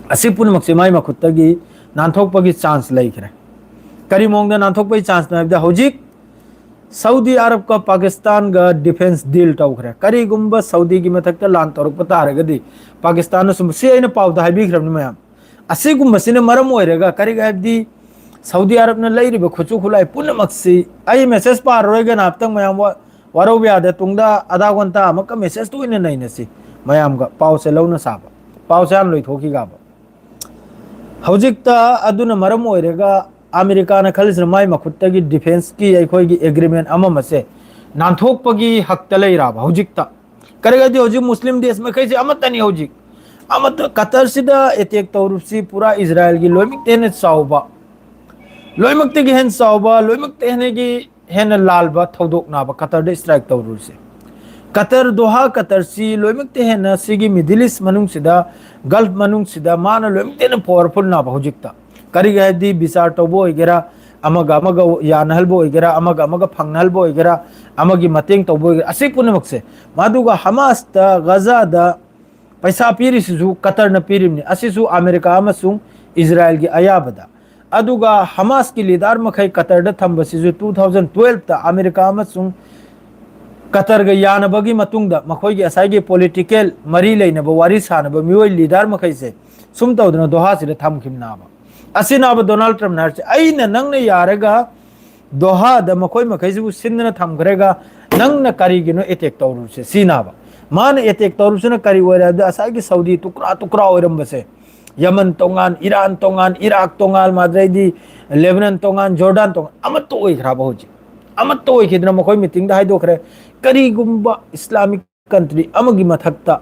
ꯑꯁꯤ ꯄꯨꯝꯅꯃꯛꯁꯦ ꯃꯥꯏ ꯃꯈꯨꯠꯇꯒꯤ ꯅꯥꯟꯊꯣꯛꯄꯒꯤ chance ꯂꯩꯈ꯭ꯔꯦ꯫ ꯀꯔꯤ ꯃꯑꯣꯡꯗ ꯅꯥꯟꯊꯣꯛꯄꯒꯤ chanceꯅꯣ ꯍꯥꯏꯕꯗ, ꯍꯧꯖꯤꯛ ꯁꯥꯎꯗꯤ ꯑꯔꯕꯀ ꯄꯥꯀꯤꯁꯇꯥꯟꯒ defence deal ꯇꯧꯈ꯭ꯔꯦ꯫ ꯀꯔꯤꯒꯨꯝꯕ ꯁꯥꯎꯗꯤꯒꯤ ꯃꯊꯛꯇ ꯂꯥꯟ ꯇꯧꯔꯛꯄ ꯇꯥꯔꯒꯗꯤ, ꯄꯥꯀꯤꯁꯇꯥꯟꯅ ꯁꯨꯝ, ꯁꯤ ꯑꯩꯅ ꯄꯥꯎꯗ ꯍꯥꯏꯕꯤꯈ꯭ꯔꯕꯅꯤ ꯃꯌꯥꯝ꯫ ꯑꯁꯤꯒꯨꯝꯕꯁꯤꯅ ꯃꯔꯝ ꯑꯣꯏꯔꯒ, ꯀꯔꯤꯒꯤ ꯍꯥꯏꯕꯗꯤ, ꯁꯥꯎꯗꯤ ꯑꯔꯕꯅ ꯂꯩꯔꯤꯕ ꯈꯨꯠꯁꯨ ꯈꯨꯠꯂꯥꯏ ꯄꯨꯝꯅꯃꯛꯁꯤ, ꯑꯩ message ꯄꯥꯔꯔꯣꯏꯒꯦ ꯉꯥꯏꯍꯥꯛꯇꯪ ꯃꯌꯥꯝ, ꯋꯥ-, ꯋꯥꯔꯧꯕ ꯌꯥꯗꯦ꯫ ꯇꯨꯡꯗ ꯑꯙꯥ ꯘꯟꯇꯥ ꯑꯃꯨꯛꯀ messageꯇ ꯑꯣꯏꯅ ꯅꯩꯅꯁꯤ ꯃꯌꯥꯝꯒ꯫ ꯄꯥꯎꯁꯦ ꯂꯧꯅ ꯁꯥꯕ, ꯄꯥꯎꯁꯦ ꯍꯥꯟꯅ ꯂꯣꯏꯊꯣꯛꯈꯤꯒꯕ꯫ ꯍꯧꯖꯤꯛꯇ ꯑꯗꯨꯅ ꯃꯔꯝ ꯑꯣꯏꯔꯒ ꯑꯃꯦꯔꯤꯀꯥꯅ ꯈꯜꯂꯤꯁꯤꯅ ꯃꯥꯏ ꯃꯈꯨꯠꯇꯒꯤ defenceꯀꯤ ꯑꯩꯈꯣꯏꯒꯤ agreement ꯑꯃ ꯑꯃꯁꯦ ꯅꯥꯟꯊꯣꯛꯄꯒꯤ ꯍꯛꯇ ꯂꯩꯔꯕ ꯍꯧꯖꯤꯛꯇ꯫ ꯀꯔꯤꯒꯤꯗꯤ ꯍꯧꯖꯤꯛ ꯃꯨꯁꯂꯤꯝ ꯗꯦꯁ ꯃꯈꯩꯁꯦ ꯑꯃꯠꯇꯅꯤ ꯍꯧꯖꯤꯛ꯫ ꯑꯃꯠꯇ ꯀꯇꯔꯁꯤꯗ attack ꯇꯧꯔꯨꯕꯁꯤ ꯄꯨꯔꯥ ꯏꯖꯔꯥꯏꯜꯒꯤ ꯂꯣꯏꯅꯃꯛꯇ ꯍꯦꯟꯅ ꯆꯥꯎꯕ, ꯂꯣꯏꯅꯃꯛꯇꯒꯤ ꯍꯦꯟꯅ ꯆꯥꯎꯕ, ꯂꯣꯏꯅꯃꯛꯇ ꯍꯦꯟꯅꯒꯤ ꯍꯦꯟꯅ ꯂꯥꯜꯕ ꯊꯧꯗꯣꯛꯅꯦꯕ ꯀꯇꯔꯗ strike ꯇꯧꯔꯨꯔꯤꯁꯦ꯫ ꯀꯇꯔ, ꯗꯣꯍꯥ ꯀꯇꯔꯁꯤ ꯂꯣꯏꯅꯃꯛꯇ ꯍꯦꯟꯅ ꯁꯤꯒꯤ Middle East ꯃꯅꯨꯡꯁꯤꯗ, Gulf ꯃꯅꯨꯡꯁꯤꯗ ꯃꯥꯅ ꯂꯣꯏꯅꯃꯛꯇ ꯍꯦꯟꯅ powerfulꯅꯦꯕ ꯍꯧꯖꯤꯛꯇ꯫ ꯀꯔꯤꯒꯤ ꯍꯥꯏꯗꯤ, ꯕꯤꯆꯥꯔ ꯇꯧꯕ ꯑꯣꯏꯒꯦꯔꯥ, ꯑꯃꯒ ꯑꯃꯒ ꯌꯥꯅꯍꯟꯕ ꯑꯣꯏꯒꯦꯔꯥ, ꯑꯃꯒ ꯑꯃꯒ ꯐꯪꯅꯍꯟꯕ ꯑꯣꯏꯒꯦꯔꯥ, ꯑꯃꯒꯤ ꯃꯇꯦꯡ ꯇꯧꯕ ꯑꯣꯏꯒꯦꯔꯥ, ꯑꯁꯤ ꯄꯨꯝꯅꯃꯛꯁꯦ꯫ ꯃꯗꯨꯒ ꯍꯃꯥꯁꯇ, ꯒꯖꯥꯗ ꯄꯩꯁꯥ ꯄꯤꯔꯤꯁꯤꯁꯨ ꯀꯇꯔꯅ ꯄꯤꯔꯤꯕꯅꯤ꯫ ꯑꯁꯤꯁꯨ ꯑꯃꯦꯔꯤꯀꯥ ꯑꯃꯁꯨꯡ ꯏꯖꯔꯥꯏꯜꯒꯤ ꯑꯌꯥꯕꯗ꯫ ꯑꯗꯨꯒ ꯍꯃꯥꯁꯀꯤ leader ꯃꯈꯩ ꯀꯇꯔꯗ ꯊꯝꯕꯁꯤꯁꯨ two thousand twelveꯇ ꯑꯃꯦꯔꯤꯀꯥ ꯑꯃꯁꯨꯡ ꯀꯇꯔꯒ ꯌꯥꯅꯕꯒꯤ ꯃꯇꯨꯡꯗ ꯃꯈꯣꯏꯒꯤ ꯉꯁꯥꯏꯒꯤ political ꯃꯔꯤ ꯂꯩꯅꯕ, ꯋꯥꯔꯤ ꯁꯥꯅꯕ ꯃꯤꯑꯣꯏ leader ꯃꯈꯩꯁꯦ ꯁꯨꯝ ꯇꯧꯗꯅ ꯗꯣꯍꯥꯁꯤꯗ ꯊꯝꯈꯤꯕꯅꯦꯕ꯫ ꯑꯁꯤꯅꯦꯕ ꯗꯣꯅꯥꯜꯗ ꯇ꯭ꯔꯝꯞꯅ ꯍꯥꯏꯔꯤꯁꯦ, "ꯑꯩꯅ, ꯅꯪꯅ ꯌꯥꯔꯒ ꯗꯣꯍꯥꯗ ꯃꯈꯣꯏ ꯃꯈꯩꯁꯤꯕꯨ ꯁꯤꯟꯗꯅ ꯊꯝꯈ꯭ꯔꯒ ꯅꯪꯅ ꯀꯔꯤꯒꯤꯅꯣ attack ꯇꯧꯔꯨꯁꯦ?" ꯁꯤꯅꯦꯕ꯫ ꯃꯥꯅ attack ꯇꯧꯔꯨꯁꯤꯅ ꯀꯔꯤ ꯑꯣꯏꯔꯦ ꯍꯥꯏꯕꯗ, ꯉꯁꯥꯏꯒꯤ ꯁꯥꯎꯗꯤ ꯇꯨꯀ꯭ꯔꯥ ꯇꯨꯀ꯭ꯔꯥ ꯑꯣꯏꯔꯝꯕꯁꯦ, ꯌꯃꯟ ꯇꯣꯉꯥꯟ, ꯏꯔꯥꯟ ꯇꯣꯉꯥꯟ, ꯏꯔꯥꯛ ꯇꯣꯉꯥꯟ, ꯃꯥꯗ꯭ꯔꯩꯗꯤ ꯂꯦꯕꯅꯟ ꯇꯣꯉꯥꯟ, ꯖꯣꯔꯗꯥꯟ ꯇꯣꯉꯥꯟ, ꯑꯃꯠꯇ ꯑꯣꯏꯈ꯭ꯔꯕ ꯍꯧꯖꯤꯛ? ꯑꯃꯠꯇ ꯑꯣꯏꯈꯤꯗꯅ ꯃꯈꯣꯏ ꯃꯤꯇꯤꯡꯗ ꯍꯥꯏꯗꯣꯛꯈ꯭ꯔꯦ, ꯀꯔꯤꯒꯨꯝꯕ ꯏꯁꯂꯥꯃꯤꯛ ꯀꯟꯇ꯭ꯔꯤ ꯑꯃꯒꯤ ꯃꯊꯛꯇ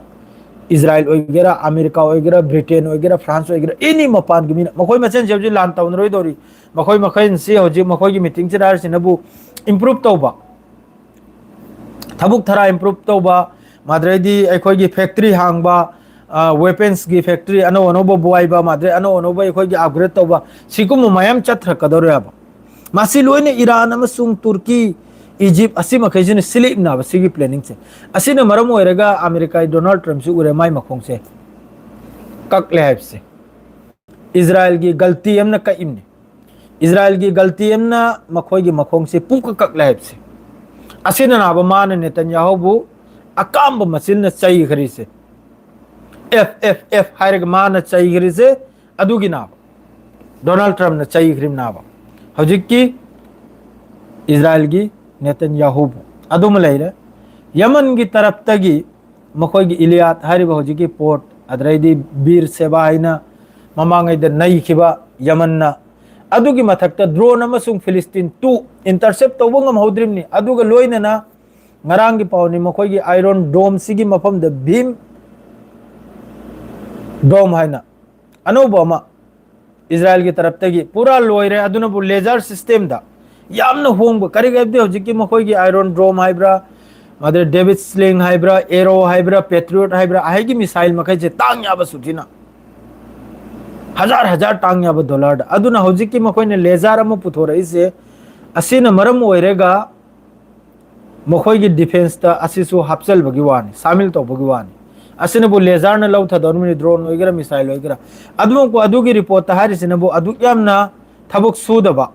ꯏꯖꯔꯥꯏꯜ ꯑꯣꯏꯒꯦꯔꯥ, ꯑꯃꯦꯔꯤꯀꯥ ꯑꯣꯏꯒꯦꯔꯥ, ꯕ꯭ꯔꯤꯇꯦꯟ ꯑꯣꯏꯒꯦꯔꯥ, ꯐ꯭ꯔꯥꯟꯁ ꯑꯣꯏꯒꯦꯔꯥ, ꯑꯦꯅꯤ ꯃꯄꯥꯟꯒꯤ ꯃꯤꯅ, ꯃꯈꯣꯏ ꯃꯁꯦꯟꯁꯦ ꯍꯧꯖꯤꯛ ꯂꯥꯟ ꯇꯧꯅꯔꯣꯏꯗꯧꯔꯤ꯫ ꯃꯈꯣꯏ ꯃꯈꯩꯁꯤ ꯍꯧꯖꯤꯛ ꯃꯈꯣꯏꯒꯤ ꯃꯤꯇꯤꯡꯁꯤꯗ ꯍꯥꯏꯔꯤꯁꯤꯅꯕꯨ ꯏꯝꯄ꯭ꯔꯨꯞ ꯇꯧꯕ, ꯊꯕꯛ ꯊꯔꯥ ꯏꯝꯄ꯭ꯔꯨꯞ ꯇꯧꯕ, ꯃꯥꯗ꯭ꯔꯩꯗꯤ ꯑꯩꯈꯣꯏꯒꯤ ꯐꯦꯛꯇ꯭ꯔꯤ ꯍꯥꯡꯕ, ꯋꯦꯄꯟꯁꯀꯤ ꯐꯦꯛꯇ꯭ꯔꯤ ꯑꯅꯧ ꯑꯅꯧꯕ ꯕꯣꯏꯕ, ꯃꯥꯗ꯭ꯔꯩ ꯑꯅꯧ ꯑꯅꯧꯕ ꯑꯩꯈꯣꯏꯒꯤ ꯑꯞꯒ꯭ꯔꯦꯗ ꯇꯧꯕ, ꯁꯤꯒꯨꯝꯕ ꯃꯌꯥꯝ ꯆꯠꯊꯔꯛꯀꯗꯧꯔꯦꯕ꯫ ꯃꯁꯤ ꯂꯣꯏꯅ ꯏꯔꯥꯟ ꯑꯃꯁꯨꯡ ꯇꯨꯔꯀꯤ, ꯏꯖꯤꯞ ꯑꯁꯤ ꯃꯈꯩꯁꯤꯅ ꯁꯤꯜꯂꯛꯏꯕꯅꯦꯕ ꯁꯤꯒꯤ ꯄ꯭ꯂꯦꯅꯤꯡꯁꯦ꯫ ꯑꯁꯤꯅ ꯃꯔꯝ ꯑꯣꯏꯔꯒ ꯑꯃꯦꯔꯤꯀꯥꯒꯤ ꯗꯣꯅꯥꯜꯗ ꯇ꯭ꯔꯝꯞꯁꯤ ꯎꯔꯦ, ꯃꯥꯏ ꯃꯈꯣꯡꯁꯦ ꯀꯛꯂꯦ ꯍꯥꯏꯕꯁꯦ꯫ ꯏꯖꯔꯥꯏꯜꯒꯤ ꯒꯜꯇꯤ ꯑꯃꯅ ꯀꯛꯏꯕꯅꯤ꯫ ꯏꯖꯔꯥꯏꯜꯒꯤ ꯒꯜꯇꯤ ꯑꯃꯅ ꯃꯈꯣꯏꯒꯤ ꯃꯈꯣꯡꯁꯦ ꯄꯨꯡꯀꯛ ꯀꯛꯂꯦ ꯍꯥꯏꯕꯁꯦ꯫ ꯑꯁꯤꯅ ꯅꯥꯕ ꯃꯥꯅ ꯅꯦꯇꯟꯌꯥꯍꯨꯕꯨ ꯑꯀꯥꯝꯕ ꯃꯆꯤꯟꯅ ꯆꯩꯈ꯭ꯔꯤꯁꯦ꯫ ꯑꯦꯐ ꯑꯦꯐ ꯑꯦꯐ ꯍꯥꯏꯔꯒ ꯃꯥꯅ ꯆꯩꯈ꯭ꯔꯤꯁꯦ ꯑꯗꯨꯒꯤ ꯅꯥꯕ꯫ ꯗꯣꯅꯥꯜꯗ ꯇ꯭ꯔꯝꯞꯅ ꯆꯩꯈ꯭ꯔꯤꯕ ꯅꯥꯕ꯫ ꯍꯧꯖꯤꯛꯀꯤ ꯏꯖꯔꯥꯏꯜꯒꯤ ꯅꯦꯇꯟꯌꯥꯍꯨꯕꯨ ꯑꯗꯨꯃ ꯂꯩꯔꯦ꯫ ꯌꯃꯟꯒꯤ ꯇꯔꯞꯇꯒꯤ ꯃꯈꯣꯏꯒꯤ ꯏꯂꯤꯌꯥꯠ ꯍꯥꯏꯔꯤꯕ ꯍꯧꯖꯤꯛꯀꯤ ꯄꯣꯔꯠ, ꯑꯗꯨꯗꯩꯗꯤ ꯕꯤꯔ ꯁꯦꯕꯥ ꯍꯥꯏꯅ ꯃꯃꯥꯡꯉꯩꯗ ꯅꯩꯈꯤꯕ ꯌꯃꯟꯅ, ꯑꯗꯨꯒꯤ ꯃꯊꯛꯇ ꯗ꯭ꯔꯣꯟ ꯑꯃꯁꯨꯡ ꯐꯤꯂꯤꯁꯇꯤꯟ ꯇꯨ ꯏꯟꯇꯔꯁꯦꯞ ꯇꯧꯕ ꯉꯝꯍꯧꯗ꯭ꯔꯤꯕꯅꯤ꯫ ꯑꯗꯨꯒ ꯂꯣꯏꯅꯅ ꯉꯔꯥꯡꯒꯤ ꯄꯥꯎꯅꯤ, ꯃꯈꯣꯏꯒꯤ ꯑꯥꯏꯔꯣꯟ ꯗꯣꯝꯁꯤꯒꯤ ꯃꯐꯝꯗ ꯚꯤꯝ ꯗꯣꯝ ꯍꯥꯏꯅ ꯑꯅꯧꯕ ꯑꯃ ꯏꯖꯔꯥꯏꯜꯒꯤ ꯇꯔꯞꯇꯒꯤ ꯄꯨꯔꯥ ꯂꯣꯏꯔꯦ꯫ ꯑꯗꯨꯅꯕꯨ ꯂꯦꯖꯔ ꯁꯤꯁꯇꯦꯝꯗ ꯌꯥꯝꯅ ꯍꯣꯡꯕ, ꯀꯔꯤꯒꯤ ꯍꯥꯏꯕꯗꯤ ꯍꯧꯖꯤꯛꯀꯤ ꯃꯈꯣꯏꯒꯤ ꯑꯥꯏꯔꯣꯟ ꯗꯣꯝ ꯍꯥꯏꯕ꯭ꯔꯥ, ꯃꯗꯨ ꯗꯦꯕꯤꯠ ꯁ꯭ꯂꯤꯡ ꯍꯥꯏꯕ꯭ꯔꯥ, ꯑꯦꯔꯣ ꯍꯥꯏꯕ꯭ꯔꯥ, ꯄꯦꯇ꯭ꯔꯤꯌꯣꯠ ꯍꯥꯏꯕ꯭ꯔꯥ, ꯑꯍꯩꯒꯤ ꯃꯤꯁꯥꯏꯜ ꯃꯈꯩꯁꯦ ꯇꯥꯡ ꯌꯥꯕ ꯁꯨꯊꯤꯅ ꯍꯖꯥꯔ ꯍꯖꯥꯔ ꯇꯥꯡ ꯌꯥꯕ ꯗꯣꯂꯔꯗ꯫ ꯑꯗꯨꯅ ꯍꯧꯖꯤꯛꯀꯤ ꯃꯈꯣꯏꯅ ꯂꯦꯖꯔ ꯑꯃ ꯄꯨꯊꯣꯔꯛꯏꯁꯦ, ꯑꯁꯤꯅ ꯃꯔꯝ ꯑꯣꯏꯔꯒ ꯃꯈꯣꯏꯒꯤ ꯗꯤꯐꯦꯟꯁꯇ ꯑꯁꯤꯁꯨ ꯍꯥꯞꯆꯤꯟꯕꯒꯤ ꯋꯥꯅꯤ, ꯁꯥꯃꯤꯜ ꯇꯧꯕꯒꯤ ꯋꯥꯅꯤ꯫ ꯑꯁꯤꯅꯕꯨ ꯂꯦꯖꯔꯅ ꯂꯧꯊꯗꯧꯔꯤꯕꯅꯤ, ꯗ꯭ꯔꯣꯟ ꯑꯣꯏꯒꯦꯔꯥ, ꯃꯤꯁꯥꯏꯜ ꯑꯣꯏꯒꯦꯔꯥ꯫ ꯑꯗꯨꯃꯛꯄꯨ ꯑꯗꯨꯒꯤ ꯔꯤꯄꯣꯔꯠꯇ ꯍꯥꯏꯔꯤꯁꯤꯅꯕꯨ ꯑꯗꯨꯛ ꯌꯥꯝꯅ ꯊꯕꯛ ꯁꯨꯗꯕ,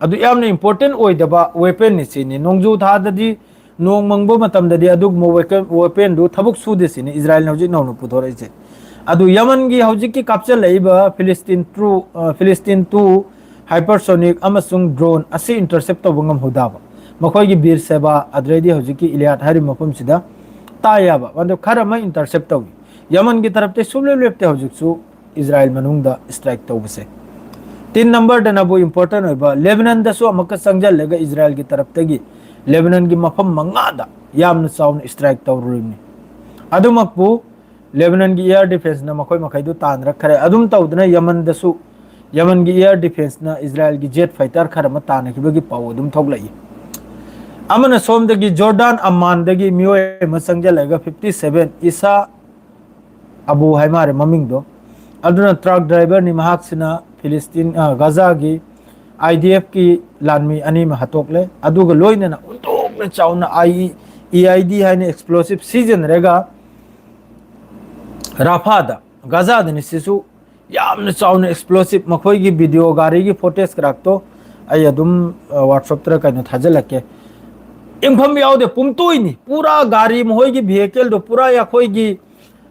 ꯑꯗꯨꯛ ꯌꯥꯝꯅ ꯏꯝꯄꯣꯔꯇꯦꯟ ꯑꯣꯏꯗꯕ ꯋꯦꯄꯟꯅꯤ ꯁꯤꯅꯤ꯫ ꯅꯣꯡꯖꯨ ꯊꯥꯗꯗꯤ, ꯅꯣꯡ ꯃꯪꯕ ꯃꯇꯝꯗꯗꯤ ꯑꯗꯨꯒꯨꯝꯕ ꯋꯦꯄꯟ, ꯋꯦꯄꯟꯗꯨ ꯊꯕꯛ ꯁꯨꯗꯦ ꯁꯤꯅꯤ ꯏꯖꯔꯥꯏꯜꯅ ꯍꯧꯖꯤꯛ ꯅꯧꯅ ꯄꯨꯊꯣꯔꯛꯏꯁꯦ꯫ ꯑꯗꯨ ꯌꯃꯟꯒꯤ ꯍꯧꯖꯤꯛꯀꯤ ꯀꯥꯞꯆꯜꯂꯛꯏꯕ ꯐꯤꯂꯤꯁꯇꯤꯟ ꯇꯨ, ꯑ, ꯐꯤꯂꯤꯁꯇꯤꯟ ꯇꯨ ꯍꯥꯏꯄꯔꯁꯣꯅꯤꯛ ꯑꯃꯁꯨꯡ ꯗ꯭ꯔꯣꯟ ꯑꯁꯤ ꯏꯟꯇꯔꯁꯦꯞ ꯇꯧꯕ ꯉꯝꯍꯧꯗꯕ, ꯃꯈꯣꯏꯒꯤ ꯕꯤꯔ ꯁꯦꯕꯥ, ꯑꯗꯨꯗꯩꯗꯤ ꯍꯧꯖꯤꯛꯀꯤ ꯏꯂꯤꯌꯥꯠ ꯍꯥꯏꯔꯤꯕ ꯃꯐꯝꯁꯤꯗ ꯇꯥ ꯌꯥꯕ, ꯃꯗꯨ ꯈꯔ ꯑꯃ ꯏꯟꯇꯔꯁꯦꯞ ꯇꯧꯏ꯫ ꯌꯃꯟꯒꯤ ꯇꯔꯞꯇ ꯁꯨꯡꯂꯦꯞ ꯂꯦꯞꯇꯦ ꯍꯧꯖꯤꯛꯁꯨ꯫ ꯏꯖꯔꯥꯏꯜ ꯃꯅꯨꯡꯗ strike ꯇꯧꯕꯁꯦ꯫ Ten number ꯗꯅꯕꯨ important ꯑꯣꯏꯕ, ꯂꯦꯕꯅꯟꯗꯁꯨ ꯑꯃꯨꯛꯀ ꯆꯪꯁꯤꯜꯂꯒ ꯏꯖꯔꯥꯏꯜꯒꯤ ꯇꯔꯞꯇꯒꯤ ꯂꯦꯕꯅꯟꯒꯤ ꯃꯐꯝ ꯃꯉꯥꯗ ꯌꯥꯝꯅ ꯆꯥꯎꯅ strike ꯇꯧꯔꯨꯔꯤꯕꯅꯤ꯫ ꯑꯗꯨꯃꯛꯄꯨ ꯂꯦꯕꯅꯟꯒꯤ air defenceꯅ ꯃꯈꯣꯏ ꯃꯈꯩꯗꯨ ꯇꯥꯟꯅꯔꯛꯈ꯭ꯔꯦ꯫ ꯑꯗꯨꯝ ꯇꯧꯗꯅ ꯌꯃꯟꯗꯁꯨ, ꯌꯃꯟꯒꯤ air defenceꯅ ꯏꯖꯔꯥꯏꯜꯒꯤ jet fighter ꯈꯔ ꯑꯃ ꯇꯥꯟꯅꯈꯤꯕꯒꯤ ꯄꯥꯎ ꯑꯗꯨꯝ ꯊꯣꯛꯂꯛꯏ꯫ ꯑꯃꯅ ꯁꯣꯝꯗꯒꯤ ꯖꯣꯔꯗꯥꯟ ꯑꯝꯃꯥꯟꯗꯒꯤ ꯃꯤꯑꯣꯏ ꯑꯃ ꯆꯪꯁꯤꯜꯂꯒ fifty seven, ꯏꯁꯥ ꯑꯕꯨ ꯍꯥꯏ ꯃꯥꯔꯦ ꯃꯃꯤꯡꯗꯣ, ꯑꯗꯨꯅ truck driverꯅꯤ꯫ ꯃꯍꯥꯛꯁꯤꯅ ꯐꯤꯂꯤꯁꯇꯤꯟ, ꯑ, ꯒꯥꯖꯥꯒꯤ IDFꯀꯤ ꯂꯥꯟꯃꯤ ꯑꯅꯤ ꯑꯃ ꯍꯥꯠꯇꯣꯛꯂꯦ꯫ ꯑꯗꯨꯒ ꯂꯣꯏꯅꯅ ꯑꯣꯟꯊꯣꯛꯅ ꯆꯥꯎꯅ ꯑꯥꯏ ꯏ, EID ꯍꯥꯏꯅ explosive ꯁꯤꯖꯤꯟꯅꯔꯒ ꯔꯥꯐꯥꯗ, ꯒꯥꯖꯥꯗꯅꯤ ꯁꯤꯁꯨ, ꯌꯥꯝꯅ ꯆꯥꯎꯅ explosive, ꯃꯈꯣꯏꯒꯤ video, ꯒꯥꯔꯤꯒꯤ footage ꯀꯔꯥꯛꯇꯣ ꯑꯩ ꯑꯗꯨꯝ, ꯑ, WhatsAppꯇ ꯀꯩꯅꯣ ꯊꯥꯖꯤꯜꯂꯛꯀꯦ꯫ ꯏꯪꯐꯝ ꯌꯥꯎꯗꯦ, ꯄꯨꯝꯇꯣꯏꯅꯤ꯫ ꯄꯨꯔꯥ ꯒꯥꯔꯤ, ꯃꯈꯣꯏꯒꯤ vehicleꯗꯣ ꯄꯨꯔꯥ ꯑꯩꯈꯣꯏꯒꯤ,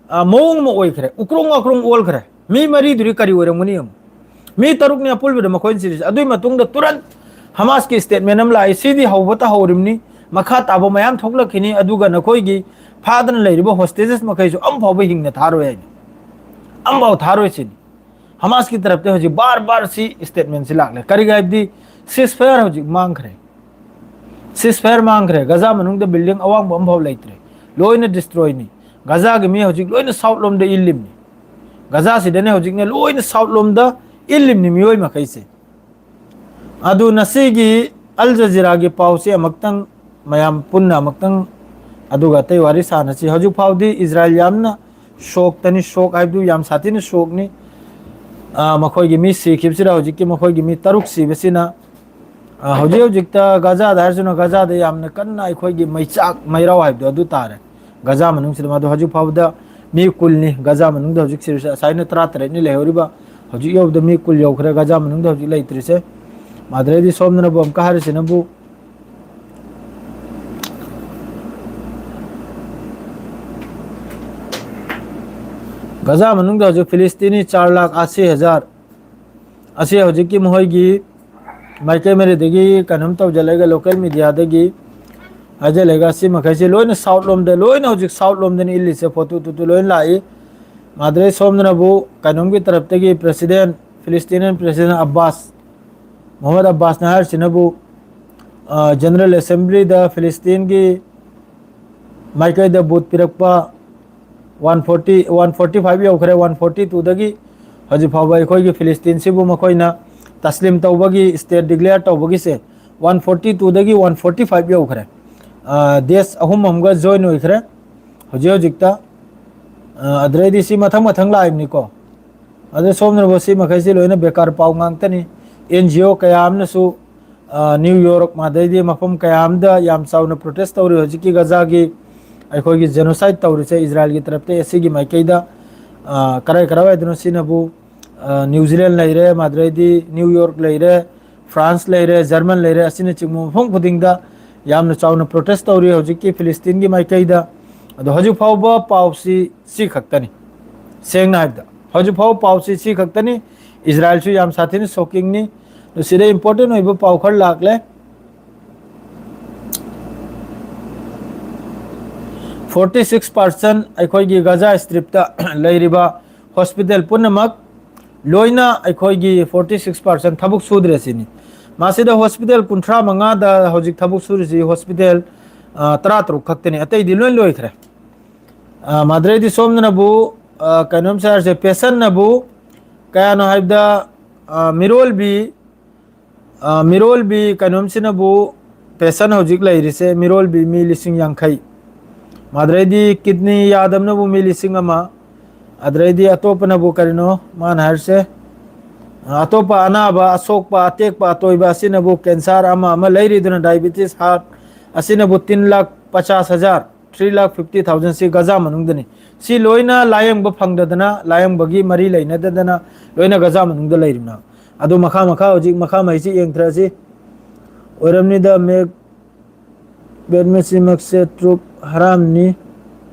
ꯑ, ꯃꯑꯣꯡ ꯑꯃ ꯑꯣꯏꯈ꯭ꯔꯦ, ꯎꯀ꯭ꯔꯨꯝ ꯋꯥꯀ꯭ꯔꯨꯝ ꯑꯣꯜꯈ꯭ꯔꯦ꯫ ꯃꯤ ꯃꯔꯤꯗꯨꯗꯤ ꯀꯔꯤ ꯑꯣꯏꯔꯝꯒꯅꯤ ꯌꯦꯡꯉꯨ꯫ ꯃꯤ ꯇꯔꯨꯛꯅꯤ ꯑꯄꯨꯟꯕꯗ ꯃꯈꯣꯏꯅ ꯁꯤꯔꯤꯁꯦ꯫ ꯑꯗꯨꯒꯤ ꯃꯇꯨꯡꯗ ꯇꯨꯔꯟ ꯍꯃꯥꯁꯀꯤ statement ꯑꯃ ꯂꯥꯛꯏ, "ꯁꯤꯗꯤ ꯍꯧꯕꯇ ꯍꯧꯔꯤꯕꯅꯤ, ꯃꯈꯥ ꯇꯥꯕ ꯃꯌꯥꯝ ꯊꯣꯛꯂꯛꯈꯤꯅꯤ, ꯑꯗꯨꯒ ꯅꯈꯣꯏꯒꯤ ꯐꯥꯗꯅ ꯂꯩꯔꯤꯕ hostages ꯃꯈꯩꯁꯨ ꯑꯃꯐꯥꯎꯕ ꯍꯤꯡꯅ ꯊꯥꯔꯣꯏ" ꯍꯥꯏꯅ꯫ ꯑꯃꯐꯥꯎ ꯊꯥꯔꯣꯏ ꯁꯤꯅꯤ꯫ ꯍꯃꯥꯁꯀꯤ ꯇꯔꯞꯇ ꯍꯧꯖꯤꯛ ꯕꯥꯔ ꯕꯥꯔ ꯁꯤ statementꯁꯤ ꯂꯥꯛꯂꯦ꯫ ꯀꯔꯤꯒꯤ ꯍꯥꯏꯕꯗꯤ ceasefire ꯍꯧꯖꯤꯛ ꯃꯥꯡꯈ꯭ꯔꯦ꯫ Ceasefire ꯃꯥꯡꯈ꯭ꯔꯦ꯫ ꯒꯖꯥ ꯃꯅꯨꯡꯗ building ꯑꯋꯥꯡꯕ ꯑꯃꯐꯥꯎ ꯂꯩꯇ꯭ꯔꯦ꯫ ꯂꯣꯏꯅ destroyꯅꯤ꯫ ꯒꯖꯥꯒꯤ ꯃꯤ ꯍꯧꯖꯤꯛ ꯂꯣꯏꯅ south ꯂꯣꯝꯗ ꯏꯜꯂꯤꯝꯅꯤ꯫ ꯒꯖꯥꯁꯤꯗꯅꯦ ꯍꯧꯖꯤꯛꯅꯦ ꯂꯣꯏꯅ south ꯂꯣꯝꯗ ꯏꯜꯂꯤꯝꯅꯤ ꯃꯤꯑꯣꯏ ꯃꯈꯩꯁꯦ꯫ ꯑꯗꯨ ꯉꯁꯤꯒꯤ ꯑꯜ ꯖꯖꯤꯔꯥꯒꯤ ꯄꯥꯎꯁꯦ ꯑꯃꯨꯛꯇꯪ ꯃꯌꯥꯝ ꯄꯨꯟꯅ ꯑꯃꯨꯛꯇꯪ, ꯑꯗꯨꯒ ꯑꯇꯩ ꯋꯥꯔꯤ ꯁꯥꯟꯅꯁꯤ꯫ ꯍꯧꯖꯤꯛ ꯐꯥꯎꯗꯤ ꯏꯖꯔꯥꯏꯜ ꯌꯥꯝꯅ ꯁꯣꯛꯇꯅꯤ, ꯁꯣꯛ ꯍꯥꯏꯕꯗꯨ ꯌꯥꯝ ꯁꯥꯊꯤꯅ ꯁꯣꯛꯅꯤ꯫ ꯑ, ꯃꯈꯣꯏꯒꯤ ꯃꯤ ꯁꯤꯈꯤꯕꯁꯤꯗ, ꯍꯧꯖꯤꯛꯀꯤ ꯃꯈꯣꯏꯒꯤ ꯃꯤ ꯇꯔꯨꯛ ꯁꯤꯕꯁꯤꯅ, ꯑ, ꯍꯧꯖꯤꯛ ꯍꯧꯖꯤꯛꯇ ꯒꯖꯥꯗ ꯍꯥꯏꯔꯁꯨꯅ, ꯒꯖꯥꯗ ꯌꯥꯝꯅ ꯀꯟꯅ ꯑꯩꯈꯣꯏꯒꯤ ꯃꯩꯆꯥꯛ ꯃꯩꯔꯥꯎ ꯍꯥꯏꯕꯗꯣ ꯑꯗꯨ ꯇꯥꯔꯦ꯫ ꯒꯖꯥ ꯃꯅꯨꯡꯁꯤꯗ ꯃꯗꯨ ꯍꯧꯖꯤꯛ ꯐꯥꯎꯕꯗ ꯃꯤ ꯀꯨꯟꯅꯤ ꯒꯖꯥ ꯃꯅꯨꯡꯗ ꯍꯧꯖꯤꯛ ꯁꯤꯔꯤꯁꯦ꯫ ꯉꯁꯥꯏꯅ ꯇꯔꯥꯇꯔꯦꯠꯅꯤ ꯂꯩꯍꯧꯔꯤꯕ, ꯍꯧꯖꯤꯛ ꯌꯧꯕꯗ ꯃꯤ ꯀꯨꯟ ꯌꯧꯈ꯭ꯔꯦ ꯒꯖꯥ ꯃꯅꯨꯡꯗ ꯍꯧꯖꯤꯛ ꯂꯩꯇ꯭ꯔꯤꯁꯦ꯫ ꯃꯥꯗ꯭ꯔꯦꯗꯤ ꯁꯣꯝꯗꯅꯕꯨ ꯑꯃꯨꯛꯀ ꯍꯥꯏꯔꯤꯁꯤꯅꯕꯨ, ꯒꯖꯥ ꯃꯅꯨꯡꯗ ꯍꯧꯖꯤꯛ ꯐꯤꯂꯤꯁꯇꯤꯅꯤ ꯆꯥꯔ ꯂꯥꯈ ꯑꯁꯤ ꯍꯖꯥꯔ ꯑꯁꯤ ꯍꯧꯖꯤꯛꯀꯤ ꯃꯈꯣꯏꯒꯤ ꯃꯥꯏꯀꯩ ꯃꯔꯤꯗꯒꯤ ꯀꯩꯅꯣꯝ ꯇꯧꯖꯜꯂꯒ, local mediaꯗꯒꯤ ꯍꯥꯏꯖꯜꯂꯒ, ꯁꯤ ꯃꯈꯩꯁꯦ ꯂꯣꯏꯅ south ꯂꯣꯝꯗ, ꯂꯣꯏꯅ ꯍꯧꯖꯤꯛ south ꯂꯣꯝꯗꯅꯤ ꯏꯜꯂꯤꯁꯦ, ꯐꯣꯇꯣ ꯇꯨꯇꯨ ꯂꯣꯏꯅ ꯂꯥꯛꯏ꯫ ꯃꯥꯗ꯭ꯔꯦ ꯁꯣꯝꯗꯅꯕꯨ ꯀꯩꯅꯣꯝꯒꯤ ꯇꯔꯞꯇꯒꯤ President, Palestinian President ꯑꯕꯥꯁ, ꯃꯣꯍꯝꯃꯗ ꯑꯕꯥꯁꯅ ꯍꯥꯏꯔꯤꯁꯤꯅꯕꯨ, ꯑ, General Assemblyꯗ ꯐꯤꯂꯤꯁꯇꯤꯟꯒꯤ ꯃꯥꯏꯀꯩꯗ ꯚꯣꯠ ꯄꯤꯔꯛꯄ one forty, one forty five ꯌꯧꯈ꯭ꯔꯦ꯫ ꯋꯥꯟ ꯐꯣꯔꯇꯤ ꯇꯨꯗꯒꯤ ꯍꯧꯖꯤꯛ ꯐꯥꯎꯕ ꯑꯩꯈꯣꯏꯒꯤ ꯐꯤꯂꯤꯁꯇꯤꯟꯁꯤꯕꯨ ꯃꯈꯣꯏꯅ ꯇꯁꯂꯤꯝ ꯇꯧꯕꯒꯤ, state declare ꯇꯧꯕꯒꯤꯁꯦ ꯋꯥꯟ ꯐꯣꯔꯇꯤ ꯇꯨꯗꯒꯤ ꯋꯥꯟ ꯐꯣꯔꯇꯤ ꯐꯥꯏꯚ ꯌꯧꯈ꯭ꯔꯦ꯫ ꯑ, ꯗꯦꯁ ꯑꯍꯨꯝ ꯑꯃꯒ join ꯑꯣꯏꯈ꯭ꯔꯦ ꯍꯧꯖꯤꯛ ꯍꯧꯖꯤꯛꯇ꯫ ꯑ, ꯑꯗꯨꯗꯩꯗꯤ ꯁꯤ ꯃꯊꯪ ꯃꯊꯪ ꯂꯥꯛꯏꯕꯅꯤꯀꯣ꯫ ꯑꯗꯣ ꯁꯣꯝꯗꯅꯕꯨ ꯁꯤ ꯃꯈꯩꯁꯤ ꯂꯣꯏꯅ ꯕꯦꯀꯥꯔ ꯄꯥꯎ ꯉꯥꯛꯇꯅꯤ꯫ NGO ꯀꯌꯥ ꯑꯃꯅꯁꯨ, ꯑ, New York, ꯃꯥꯗꯩꯗꯤ ꯃꯐꯝ ꯀꯌꯥ ꯑꯃꯗ ꯌꯥꯝ ꯆꯥꯎꯅ protest ꯇꯧꯔꯤ ꯍꯧꯖꯤꯛꯀꯤ ꯒꯖꯥꯒꯤ ꯑꯩꯈꯣꯏꯒꯤ genocide ꯇꯧꯔꯤꯁꯦ ꯏꯖꯔꯥꯏꯜꯒꯤ ꯇꯔꯞꯇ, ꯑꯁꯤꯒꯤ ꯃꯥꯏꯀꯩꯗ, ꯑ, ꯀꯔꯥꯏ ꯀꯔꯥꯏꯋꯥꯏꯗꯅꯣ ꯁꯤꯅꯕꯨ, ꯑ, New Zealand ꯂꯩꯔꯦ, ꯃꯥꯗ꯭ꯔꯩꯗꯤ New York ꯂꯩꯔꯦ, France ꯂꯩꯔꯦ, German ꯂꯩꯔꯦ, ꯑꯁꯤꯅꯆꯤꯡꯕ ꯃꯐꯝ ꯈꯨꯗꯤꯡꯗ ꯌꯥꯝꯅ ꯆꯥꯎꯅ protest ꯇꯧꯔꯤ ꯍꯧꯖꯤꯛꯀꯤ ꯐꯤꯂꯤꯁꯇꯤꯟꯒꯤ ꯃꯥꯏꯀꯩꯗ꯫ ꯑꯗꯣ ꯍꯧꯖꯤꯛ ꯐꯥꯎꯕ ꯄꯥꯎꯁꯤ ꯁꯤ ꯈꯛꯇꯅꯤ꯫ ꯁꯦꯡꯅ ꯍꯥꯏꯕꯗ ꯍꯧꯖꯤꯛ ꯐꯥꯎꯕ ꯄꯥꯎꯁꯤ ꯁꯤ ꯈꯛꯇꯅꯤ꯫ ꯏꯖꯔꯥꯏꯜꯁꯨ ꯌꯥꯝ ꯁꯥꯊꯤꯅ shockingꯅꯤ꯫ ꯑꯗꯣ ꯁꯤꯗ important ꯑꯣꯏꯕ ꯄꯥꯎ ꯈꯔ ꯂꯥꯛꯂꯦ꯫ Forty six percent ꯑꯩꯈꯣꯏꯒꯤ ꯒꯖꯥ ꯁ꯭ꯇ꯭ꯔꯤꯞꯇ ꯂꯩꯔꯤꯕ hospital ꯄꯨꯝꯅꯃꯛ ꯂꯣꯏꯅ ꯑꯩꯈꯣꯏꯒꯤ forty six percent ꯊꯕꯛ ꯁꯨꯗ꯭ꯔꯦ ꯁꯤꯅꯤ꯫ ꯃꯁꯤꯗ hospital ꯀꯨꯟꯊ꯭ꯔꯥ ꯃꯉꯥꯗ ꯍꯧꯖꯤꯛ ꯊꯕꯛ ꯁꯨꯔꯤꯁꯤ hospital, ꯑ, ꯇꯔꯥ ꯇꯔꯨꯛ ꯈꯛꯇꯅꯤ, ꯑꯇꯩꯗꯤ ꯂꯣꯏ ꯂꯣꯏꯈ꯭ꯔꯦ꯫ ꯑ, ꯃꯥꯗ꯭ꯔꯩꯗꯤ ꯁꯣꯝꯗꯅꯕꯨ, ꯑ, ꯀꯩꯅꯣꯝ ꯁꯥꯔꯁꯦ, patientꯅꯕꯨ ꯀꯌꯥꯅꯣ ꯍꯥꯏꯕꯗ, ꯑ, ꯃꯤꯔꯣꯜꯕꯤ, ꯑ, ꯃꯤꯔꯣꯜꯕꯤ ꯀꯩꯅꯣꯝꯁꯤꯅꯕꯨ patient ꯍꯧꯖꯤꯛ ꯂꯩꯔꯤꯁꯦ ꯃꯤꯔꯣꯜꯕꯤ ꯃꯤ ꯂꯤꯁꯤꯡ ꯌꯥꯡꯈꯩ꯫ ꯃꯥꯗ꯭ꯔꯩꯗꯤ kidney ꯌꯥꯗꯕꯅꯕꯨ ꯃꯤ ꯂꯤꯁꯤꯡ ꯑꯃ꯫ ꯑꯗꯨꯗꯩꯗꯤ ꯑꯇꯣꯞꯄꯅꯕꯨ ꯀꯔꯤꯅꯣ ꯃꯥꯅ ꯍꯥꯏꯔꯤꯁꯦ? ꯑ, ꯑꯇꯣꯞꯄ ꯑꯅꯥꯕ, ꯑꯁꯣꯛꯄ, ꯑꯇꯦꯛꯄ, ꯑꯇꯣꯏꯕ ꯑꯁꯤꯅꯕꯨ cancer ꯑꯃ ꯑꯃ ꯂꯩꯔꯤꯗꯨꯅ diabetes, heart ꯑꯁꯤꯅꯕꯨ ꯇꯤꯟ lakh ꯄꯆꯥꯁ ꯍꯖꯥꯔ, three lakh fifty thousand ꯁꯤ ꯒꯖꯥ ꯃꯅꯨꯡꯗꯅꯤ꯫ ꯁꯤ ꯂꯣꯏꯅ ꯂꯥꯌꯦꯡꯕ ꯐꯪꯗꯗꯅ, ꯂꯥꯌꯦꯡꯕꯒꯤ ꯃꯔꯤ ꯂꯩꯅꯗꯗꯅ ꯂꯣꯏꯅ ꯒꯖꯥ ꯃꯅꯨꯡꯗ ꯂꯩꯔꯤꯕꯅꯤ꯫ ꯑꯗꯨ ꯃꯈꯥ ꯃꯈꯥ ꯍꯧꯖꯤꯛ ꯃꯈꯥ ꯃꯍꯩꯁꯤ ꯌꯦꯡꯊꯔꯁꯤ꯫ ꯑꯣꯏꯔꯝꯅꯤꯗ ꯃꯦꯛ ꯕꯦꯠꯃꯁꯤꯃꯛꯁꯦ ꯇ꯭ꯔꯨꯞ ꯍꯔꯥꯝꯅꯤ꯫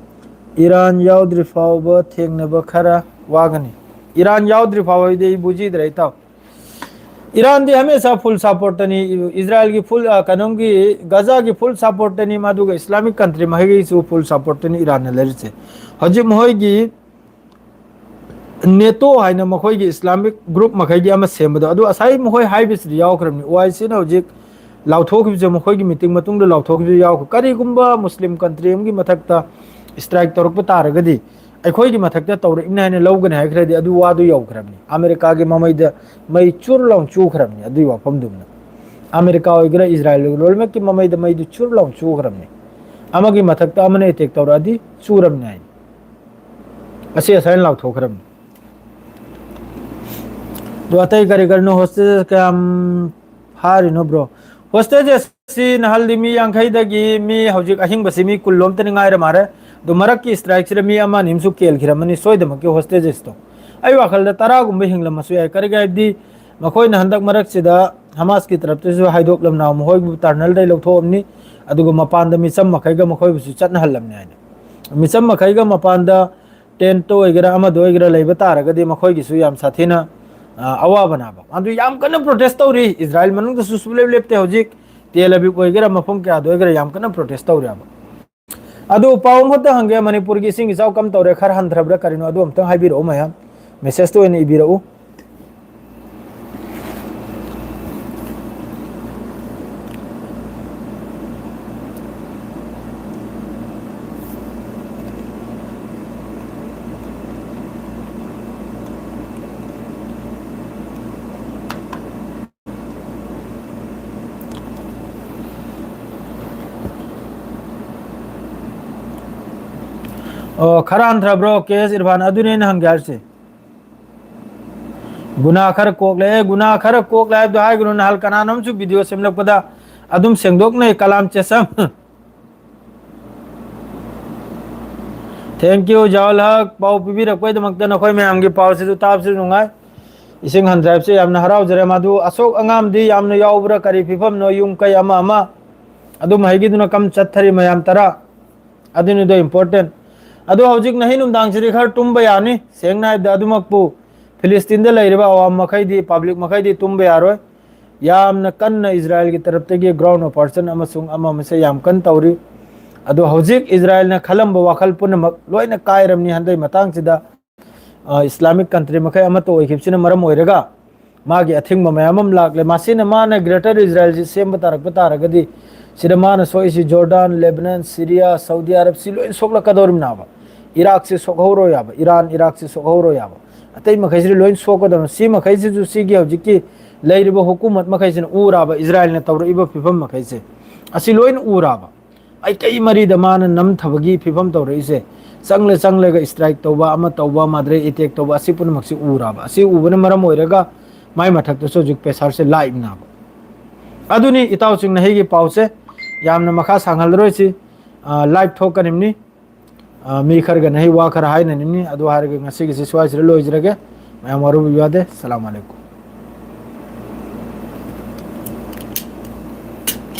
ꯏꯔꯥꯟ ꯌꯥꯎꯗ꯭ꯔꯤ ꯐꯥꯎꯕ ꯊꯦꯡꯅꯕ ꯈꯔ ꯋꯥꯒꯅꯤ꯫ ꯏꯔꯥꯟ ꯌꯥꯎꯗ꯭ꯔꯤ ꯐꯥꯎꯕꯗꯤ ꯑꯩ ꯕꯨꯖꯤꯗ꯭ꯔꯦ, ꯏꯇꯥꯎ꯫ ꯏꯔꯥꯟꯗꯤ ꯍꯃꯦꯁꯥ full supportꯇꯅꯤ꯫ ꯏꯖꯔꯥꯏꯜꯒꯤ full, ꯑ, ꯀꯩꯅꯣꯝꯒꯤ, ꯒꯖꯥꯒꯤ full supportꯇꯅꯤ, ꯃꯗꯨꯒ Islamic country ꯃꯈꯩꯒꯤꯁꯨ full supportꯇꯅꯤ ꯏꯔꯥꯟꯅ ꯂꯩꯔꯤꯁꯦ꯫ ꯍꯧꯖꯤꯛ ꯃꯈꯣꯏꯒꯤ ꯅꯦꯇꯣ ꯍꯥꯏꯅ ꯃꯈꯣꯏꯒꯤ ꯏꯁꯂꯥꯃꯤꯛ ꯒ꯭ꯔꯨꯞ ꯃꯈꯩꯒꯤ ꯑꯃ ꯁꯦꯝꯕꯗꯣ, ꯑꯗꯨ ꯉꯁꯥꯏ ꯃꯈꯣꯏ ꯍꯥꯏꯕꯁꯤꯗ ꯌꯥꯎꯈ꯭ꯔꯕꯅꯤ꯫ ꯑꯣ ꯑꯥꯏ ꯁꯤꯅ ꯍꯧꯖꯤꯛ ꯂꯥꯎꯊꯣꯛꯈꯤꯕꯁꯦ, ꯃꯈꯣꯏꯒꯤ ꯃꯤꯇꯤꯡ ꯃꯇꯨꯡꯗ ꯂꯥꯎꯊꯣꯛꯈꯤꯕꯁꯦ ꯌꯥꯎꯈ꯭ꯔꯦ꯫ ꯀꯔꯤꯒꯨꯝꯕ ꯃꯨꯁꯂꯤꯝ ꯀꯟꯇ꯭ꯔꯤ ꯑꯃꯒꯤ ꯃꯊꯛꯇ ꯏꯁꯇ꯭ꯔꯥꯏꯛ ꯇꯧꯔꯛꯄ ꯇꯥꯔꯒꯗꯤ, ꯑꯩꯈꯣꯏꯒꯤ ꯃꯊꯛꯇ ꯇꯧꯔꯛꯏꯅꯤ ꯍꯥꯏꯅ ꯂꯧꯒꯅꯤ ꯍꯥꯏꯈ꯭ꯔꯗꯤ, ꯑꯗꯨ ꯋꯥꯗꯨ ꯌꯧꯈ꯭ꯔꯕꯅꯤ꯫ ꯑꯃꯦꯔꯤꯀꯥꯒꯤ ꯃꯃꯩꯗ ꯃꯩ ꯆꯨꯔ ꯂꯥꯎꯅ ꯆꯨꯈ꯭ꯔꯕꯅꯤ ꯑꯗꯨꯒꯤ ꯋꯥꯐꯝꯗꯨꯃꯅ꯫ ꯑꯃꯦꯔꯤꯀꯥ ꯑꯣꯏꯒꯦꯔꯥ, ꯏꯁꯔꯥꯏꯜ ꯑꯣꯏꯒꯦꯔꯥ, ꯂꯣꯏꯅꯃꯛꯀꯤ ꯃꯃꯩꯗ ꯃꯩꯗꯨ ꯆꯨꯔ ꯂꯥꯎꯅ ꯆꯨꯈ꯭ꯔꯕꯅꯤ꯫ ꯑꯃꯒꯤ ꯃꯊꯛꯇ ꯑꯃꯅ ꯑꯦꯇꯦꯛ ꯇꯧꯔꯛꯑꯗꯤ ꯆꯨꯔꯕꯅꯤ ꯍꯥꯏꯅ꯫ ꯑꯁꯤ ꯑꯁꯥꯏꯅ ꯂꯥꯎꯊꯣꯛꯈ꯭ꯔꯕꯅꯤ꯫ ꯑꯗꯣ ꯑꯇꯩ ꯀꯔꯤ ꯀꯔꯤꯅꯣ, ꯍꯣꯁꯇꯦꯖ ꯀꯌꯥꯝ ꯐꯥꯔꯤꯅꯣ, ꯕ꯭ꯔꯣ? ꯍꯣꯁꯇꯦꯖ ꯑꯁꯤ ꯅꯍꯜꯗꯤ ꯃꯤ ꯌꯥꯡꯈꯩꯗꯒꯤ ꯃꯤ ꯍꯧꯖꯤꯛ ꯑꯍꯤꯡꯕꯁꯤ ꯃꯤ ꯀꯨꯟ ꯂꯣꯝꯇꯅꯤ ꯉꯥꯏꯔ ꯃꯥꯜꯂꯦ꯫ ꯑꯗꯣ ꯃꯔꯛꯀꯤ ꯏꯁꯇ꯭ꯔꯥꯏꯛꯁꯤꯗ ꯃꯤ ꯑꯃ ꯑꯅꯤ ꯑꯃꯁꯨ ꯀꯦꯜꯈꯤꯔꯝꯃꯅꯤ ꯁꯣꯏꯗꯃꯛꯀꯤ ꯍꯣꯁꯇꯦꯖꯦꯁꯇꯣ꯫ ꯑꯩ ꯋꯥꯈꯜꯗ ꯇꯔꯥꯒꯨꯝꯕ ꯍꯤꯡꯂꯝꯃꯁꯨ ꯌꯥꯏ꯫ ꯀꯔꯤꯒꯤ ꯍꯥꯏꯕꯗꯤ ꯃꯈꯣꯏꯅ ꯍꯟꯗꯛ ꯃꯔꯛꯁꯤꯗ ꯍꯃꯥꯁꯀꯤ ꯇꯔꯞꯇꯁꯨ ꯍꯥꯏꯗꯣꯛꯂꯝꯅ ꯃꯈꯣꯏꯕꯨ ꯇꯔꯅꯦꯜꯗꯩ ꯂꯧꯊꯣꯛꯑꯝꯅꯤ, ꯑꯗꯨꯒ ꯃꯄꯥꯟꯗ ꯃꯤꯆꯝ ꯃꯈꯩꯒ ꯃꯈꯣꯏꯕꯨꯁꯨ ꯆꯠꯅꯍꯜꯂꯝꯅꯤ ꯍꯥꯏꯅ꯫ ꯃꯤꯆꯝ ꯃꯈꯩꯒ ꯃꯄꯥꯟꯗ ꯇꯦꯟꯠꯇ ꯑꯣꯏꯒꯦꯔꯥ ꯑꯃꯗ ꯑꯣꯏꯒꯦꯔꯥ ꯂꯩꯕ ꯇꯥꯔꯒꯗꯤ ꯃꯈꯣꯏꯒꯤꯁꯨ ꯌꯥꯝ ꯁꯥꯊꯤꯅ, ꯑ, ꯑꯋꯥꯕ ꯅꯥꯕ꯫ ꯑꯗꯨ ꯌꯥꯝ ꯀꯟꯅ ꯄ꯭ꯔꯣꯇꯦꯁ ꯇꯧꯔꯤ꯫ ꯏꯁꯔꯥꯏꯜ ꯃꯅꯨꯡꯗꯁꯨ ꯁꯨꯡꯂꯦꯞ ꯂꯦꯞꯇꯦ꯫ ꯍꯧꯖꯤꯛ ꯇꯦꯜ ꯑꯕꯤꯕ ꯑꯣꯏꯒꯦꯔꯥ ꯃꯐꯝ ꯀꯌꯥꯗ ꯑꯣꯏꯒꯦꯔꯥ ꯌꯥꯝ ꯀꯟꯅ ꯄ꯭ꯔꯣꯇꯦꯁ ꯇꯧꯔꯤ ꯍꯥꯏꯕ꯫ ꯑꯗꯨ ꯄꯥꯎ ꯑꯃꯈꯛꯇ ꯍꯪꯒꯦ, ꯃꯅꯤꯄꯨꯔꯒꯤ ꯏꯁꯤꯡ ꯏꯆꯥꯎ ꯀꯝ ꯇꯧꯔꯦ? ꯈꯔ ꯍꯟꯊꯔꯕ꯭ꯔꯥ ꯀꯔꯤꯅꯣ? ꯑꯗꯨ ꯑꯝꯇꯪ ꯍꯥꯏꯕꯤꯔꯛꯎ ꯃꯌꯥꯝ꯫ ꯃꯦꯁꯦꯖꯇ ꯑꯣꯏꯅ ꯏꯕꯤꯔꯛꯎ꯫ ꯑꯣ, ꯈꯔ ꯍꯟꯊꯔꯕ꯭ꯔꯣ, ꯀꯦ ꯑꯦꯁ ꯏꯔꯐꯥꯟ? ꯑꯗꯨꯅꯦ ꯑꯩꯅ ꯍꯪꯒꯦ ꯍꯥꯏꯔꯤꯁꯦ꯫ ꯒꯨꯅꯥ ꯈꯔ ꯀꯣꯛꯂꯦ, ꯒꯨꯅꯥ ꯈꯔ ꯀꯣꯛꯂꯦ ꯍꯥꯏꯕꯗꯣ ꯍꯥꯏꯒꯅꯨ꯫ ꯅꯍꯥꯟ ꯀꯅꯥꯅꯣꯝꯁꯨ ꯚꯤꯗꯤꯑꯣ ꯁꯦꯝꯂꯛꯄꯗ ꯑꯗꯨꯝ ꯁꯦꯡꯗꯣꯛꯅꯩ, ꯀꯂꯥꯝ ꯆꯦꯁꯝ꯫ Thank you, ꯖꯋꯥꯜ ꯍꯛ, ꯄꯥꯎ ꯄꯤꯕꯤꯔꯛꯄꯒꯤꯗꯃꯛꯇ꯫ ꯅꯈꯣꯏ ꯃꯌꯥꯝꯒꯤ ꯄꯥꯎꯁꯤꯁꯨ ꯇꯥꯕꯁꯨ ꯅꯨꯡꯉꯥꯏ꯫ ꯏꯁꯤꯡ ꯍꯟꯊꯔꯛꯄꯁꯦ ꯌꯥꯝꯅ ꯍꯔꯥꯎꯖꯔꯦ꯫ ꯃꯗꯨ ꯑꯁꯣꯛ ꯑꯉꯥꯝꯗꯤ ꯌꯥꯝꯅ ꯌꯥꯎꯕ꯭ꯔꯥ, ꯀꯔꯤ ꯐꯤꯕꯝꯅꯣ, ꯌꯨꯝ ꯀꯩ ꯑꯃ ꯑꯃ? ꯑꯗꯨꯝ ꯍꯥꯏꯕꯤꯗꯨꯅ ꯀꯝ ꯆꯠꯊꯔꯤ ꯃꯌꯥꯝ ꯇꯔꯥ꯫ ꯑꯗꯨꯅꯤꯗꯣ important꯫ ꯑꯗꯣ ꯍꯧꯖꯤꯛ ꯅꯍꯤ ꯅꯨꯡꯗꯥꯡꯁꯤꯗꯤ ꯈꯔ ꯇꯨꯝꯕ ꯌꯥꯅꯤ꯫ ꯁꯦꯡꯅ ꯍꯥꯏꯕꯗ ꯑꯗꯨꯃꯛꯄꯨ ꯐꯤꯂꯤꯁꯇꯤꯟꯗ ꯂꯩꯔꯤꯕ ꯑꯋꯥꯝ ꯃꯈꯩꯗꯤ, ꯄꯕ꯭ꯂꯤꯛ ꯃꯈꯩꯗꯤ ꯇꯨꯝꯕ ꯌꯥꯔꯣꯏ꯫ ꯌꯥꯝꯅ ꯀꯟꯅ ꯏꯖꯔꯥꯏꯜꯒꯤ ꯇꯔꯞꯇꯒꯤ ꯒ꯭ꯔꯥꯎꯟ ꯑꯣꯄꯔꯦꯁꯟ ꯑꯃꯁꯨꯡ ꯑꯃ ꯑꯃꯁꯦ ꯌꯥꯝ ꯀꯟꯅ ꯇꯧꯔꯤ꯫ ꯑꯗꯣ ꯍꯧꯖꯤꯛ ꯏꯖꯔꯥꯏꯜꯅ ꯈꯜꯂꯝꯕ ꯋꯥꯈꯜ ꯄꯨꯝꯅꯃꯛ ꯂꯣꯏꯅ ꯀꯥꯏꯔꯝꯅꯤ ꯍꯟꯗꯛ ꯃꯇꯥꯡꯁꯤꯗ꯫ ꯑ, Islamic country ꯃꯈꯩ ꯑꯃꯠꯇ ꯑꯣꯏꯈꯤꯕꯁꯤꯅ ꯃꯔꯝ ꯑꯣꯏꯔꯒ ꯃꯥꯒꯤ ꯑꯊꯤꯡꯕ ꯃꯌꯥꯝ ꯑꯃ ꯂꯥꯛꯂꯦ꯫ ꯃꯁꯤꯅ ꯃꯥꯅ Greater Israelꯁꯤ ꯁꯦꯝꯕ ꯇꯥꯔꯛꯄ ꯇꯥꯔꯒꯗꯤ, ꯁꯤꯗ ꯃꯥꯅ ꯁꯣꯛꯏꯁꯤ Jordan, Lebanon, Syria, Saudi Arab ꯁꯤ ꯂꯣꯏ ꯁꯣꯛꯂꯛꯀꯗꯧꯔꯤꯕꯅꯦꯕ꯫ ꯏꯔꯥꯛꯁꯤ ꯁꯣꯛꯍꯧꯔꯣꯏ ꯌꯥꯕ, ꯏꯔꯥꯟ, ꯏꯔꯥꯛꯁꯤ ꯁꯣꯛꯍꯧꯔꯣꯏ ꯌꯥꯕ꯫ ꯑꯇꯩ ꯃꯈꯩꯁꯤꯗꯤ ꯂꯣꯏ ꯁꯣꯛꯀꯗꯕꯅꯤ꯫ ꯁꯤ ꯃꯈꯩꯁꯤꯁꯨ ꯁꯤꯒꯤ ꯍꯧꯖꯤꯛꯀꯤ ꯂꯩꯔꯤꯕ ꯍꯨꯀꯨꯃꯠ ꯃꯈꯩꯁꯤꯅ ꯎꯔꯥꯕ, ꯏꯖꯔꯥꯏꯜꯅ ꯇꯧꯔꯛꯏꯕ ꯐꯤꯕꯝ ꯃꯈꯩꯁꯦ, ꯑꯁꯤ ꯂꯣꯏꯅ ꯎꯔꯥꯕ꯫ ꯑꯩꯀꯩ ꯃꯔꯤꯗ ꯃꯥꯅ ꯅꯝꯊꯕꯒꯤ ꯐꯤꯕꯝ ꯇꯧꯔꯛꯏꯁꯦ, ꯆꯪꯂ ꯆꯪꯂꯒ strike ꯇꯧꯕ, ꯑꯃ ꯇꯧꯕ, ꯃꯥꯗ꯭ꯔꯦ attack ꯇꯧꯕ, ꯑꯁꯤ ꯄꯨꯝꯅꯃꯛꯁꯤ ꯎꯔꯥꯕ꯫ ꯑꯁꯤ ꯎꯕꯅ ꯃꯔꯝ ꯑꯣꯏꯔꯒ ꯃꯥꯏ ꯃꯊꯛꯇꯁꯨ ꯍꯧꯖꯤꯛ pressureꯁꯦ ꯂꯥꯛꯏꯕꯅꯦꯕ꯫ ꯑꯗꯨꯅꯤ ꯏꯇꯥꯎꯁꯤꯡꯅ ꯑꯩꯒꯤ ꯄꯥꯎꯁꯦ ꯌꯥꯝꯅ ꯃꯈꯥ ꯁꯥꯡꯍꯜꯂꯔꯣꯏꯁꯤ꯫ ꯑ, live ꯊꯣꯛꯀꯅꯤꯕꯅꯤ꯫ ꯑ, ꯃꯤ ꯈꯔꯒꯅ ꯑꯩ ꯋꯥ ꯈꯔ ꯍꯥꯏꯅꯅꯤꯡꯅꯤ꯫ ꯑꯗꯨ ꯍꯥꯏꯔꯒ ꯉꯁꯤꯒꯤꯁꯤ ꯁ꯭ꯋꯥꯏꯁꯤꯗ ꯂꯣꯏꯖꯔꯒꯦ꯫ ꯃꯌꯥꯝ ꯋꯥꯔꯧꯕꯤꯕ ꯌꯥꯗꯦ꯫ ꯁꯂꯥꯝ ꯑꯂꯩꯀꯨꯝ꯫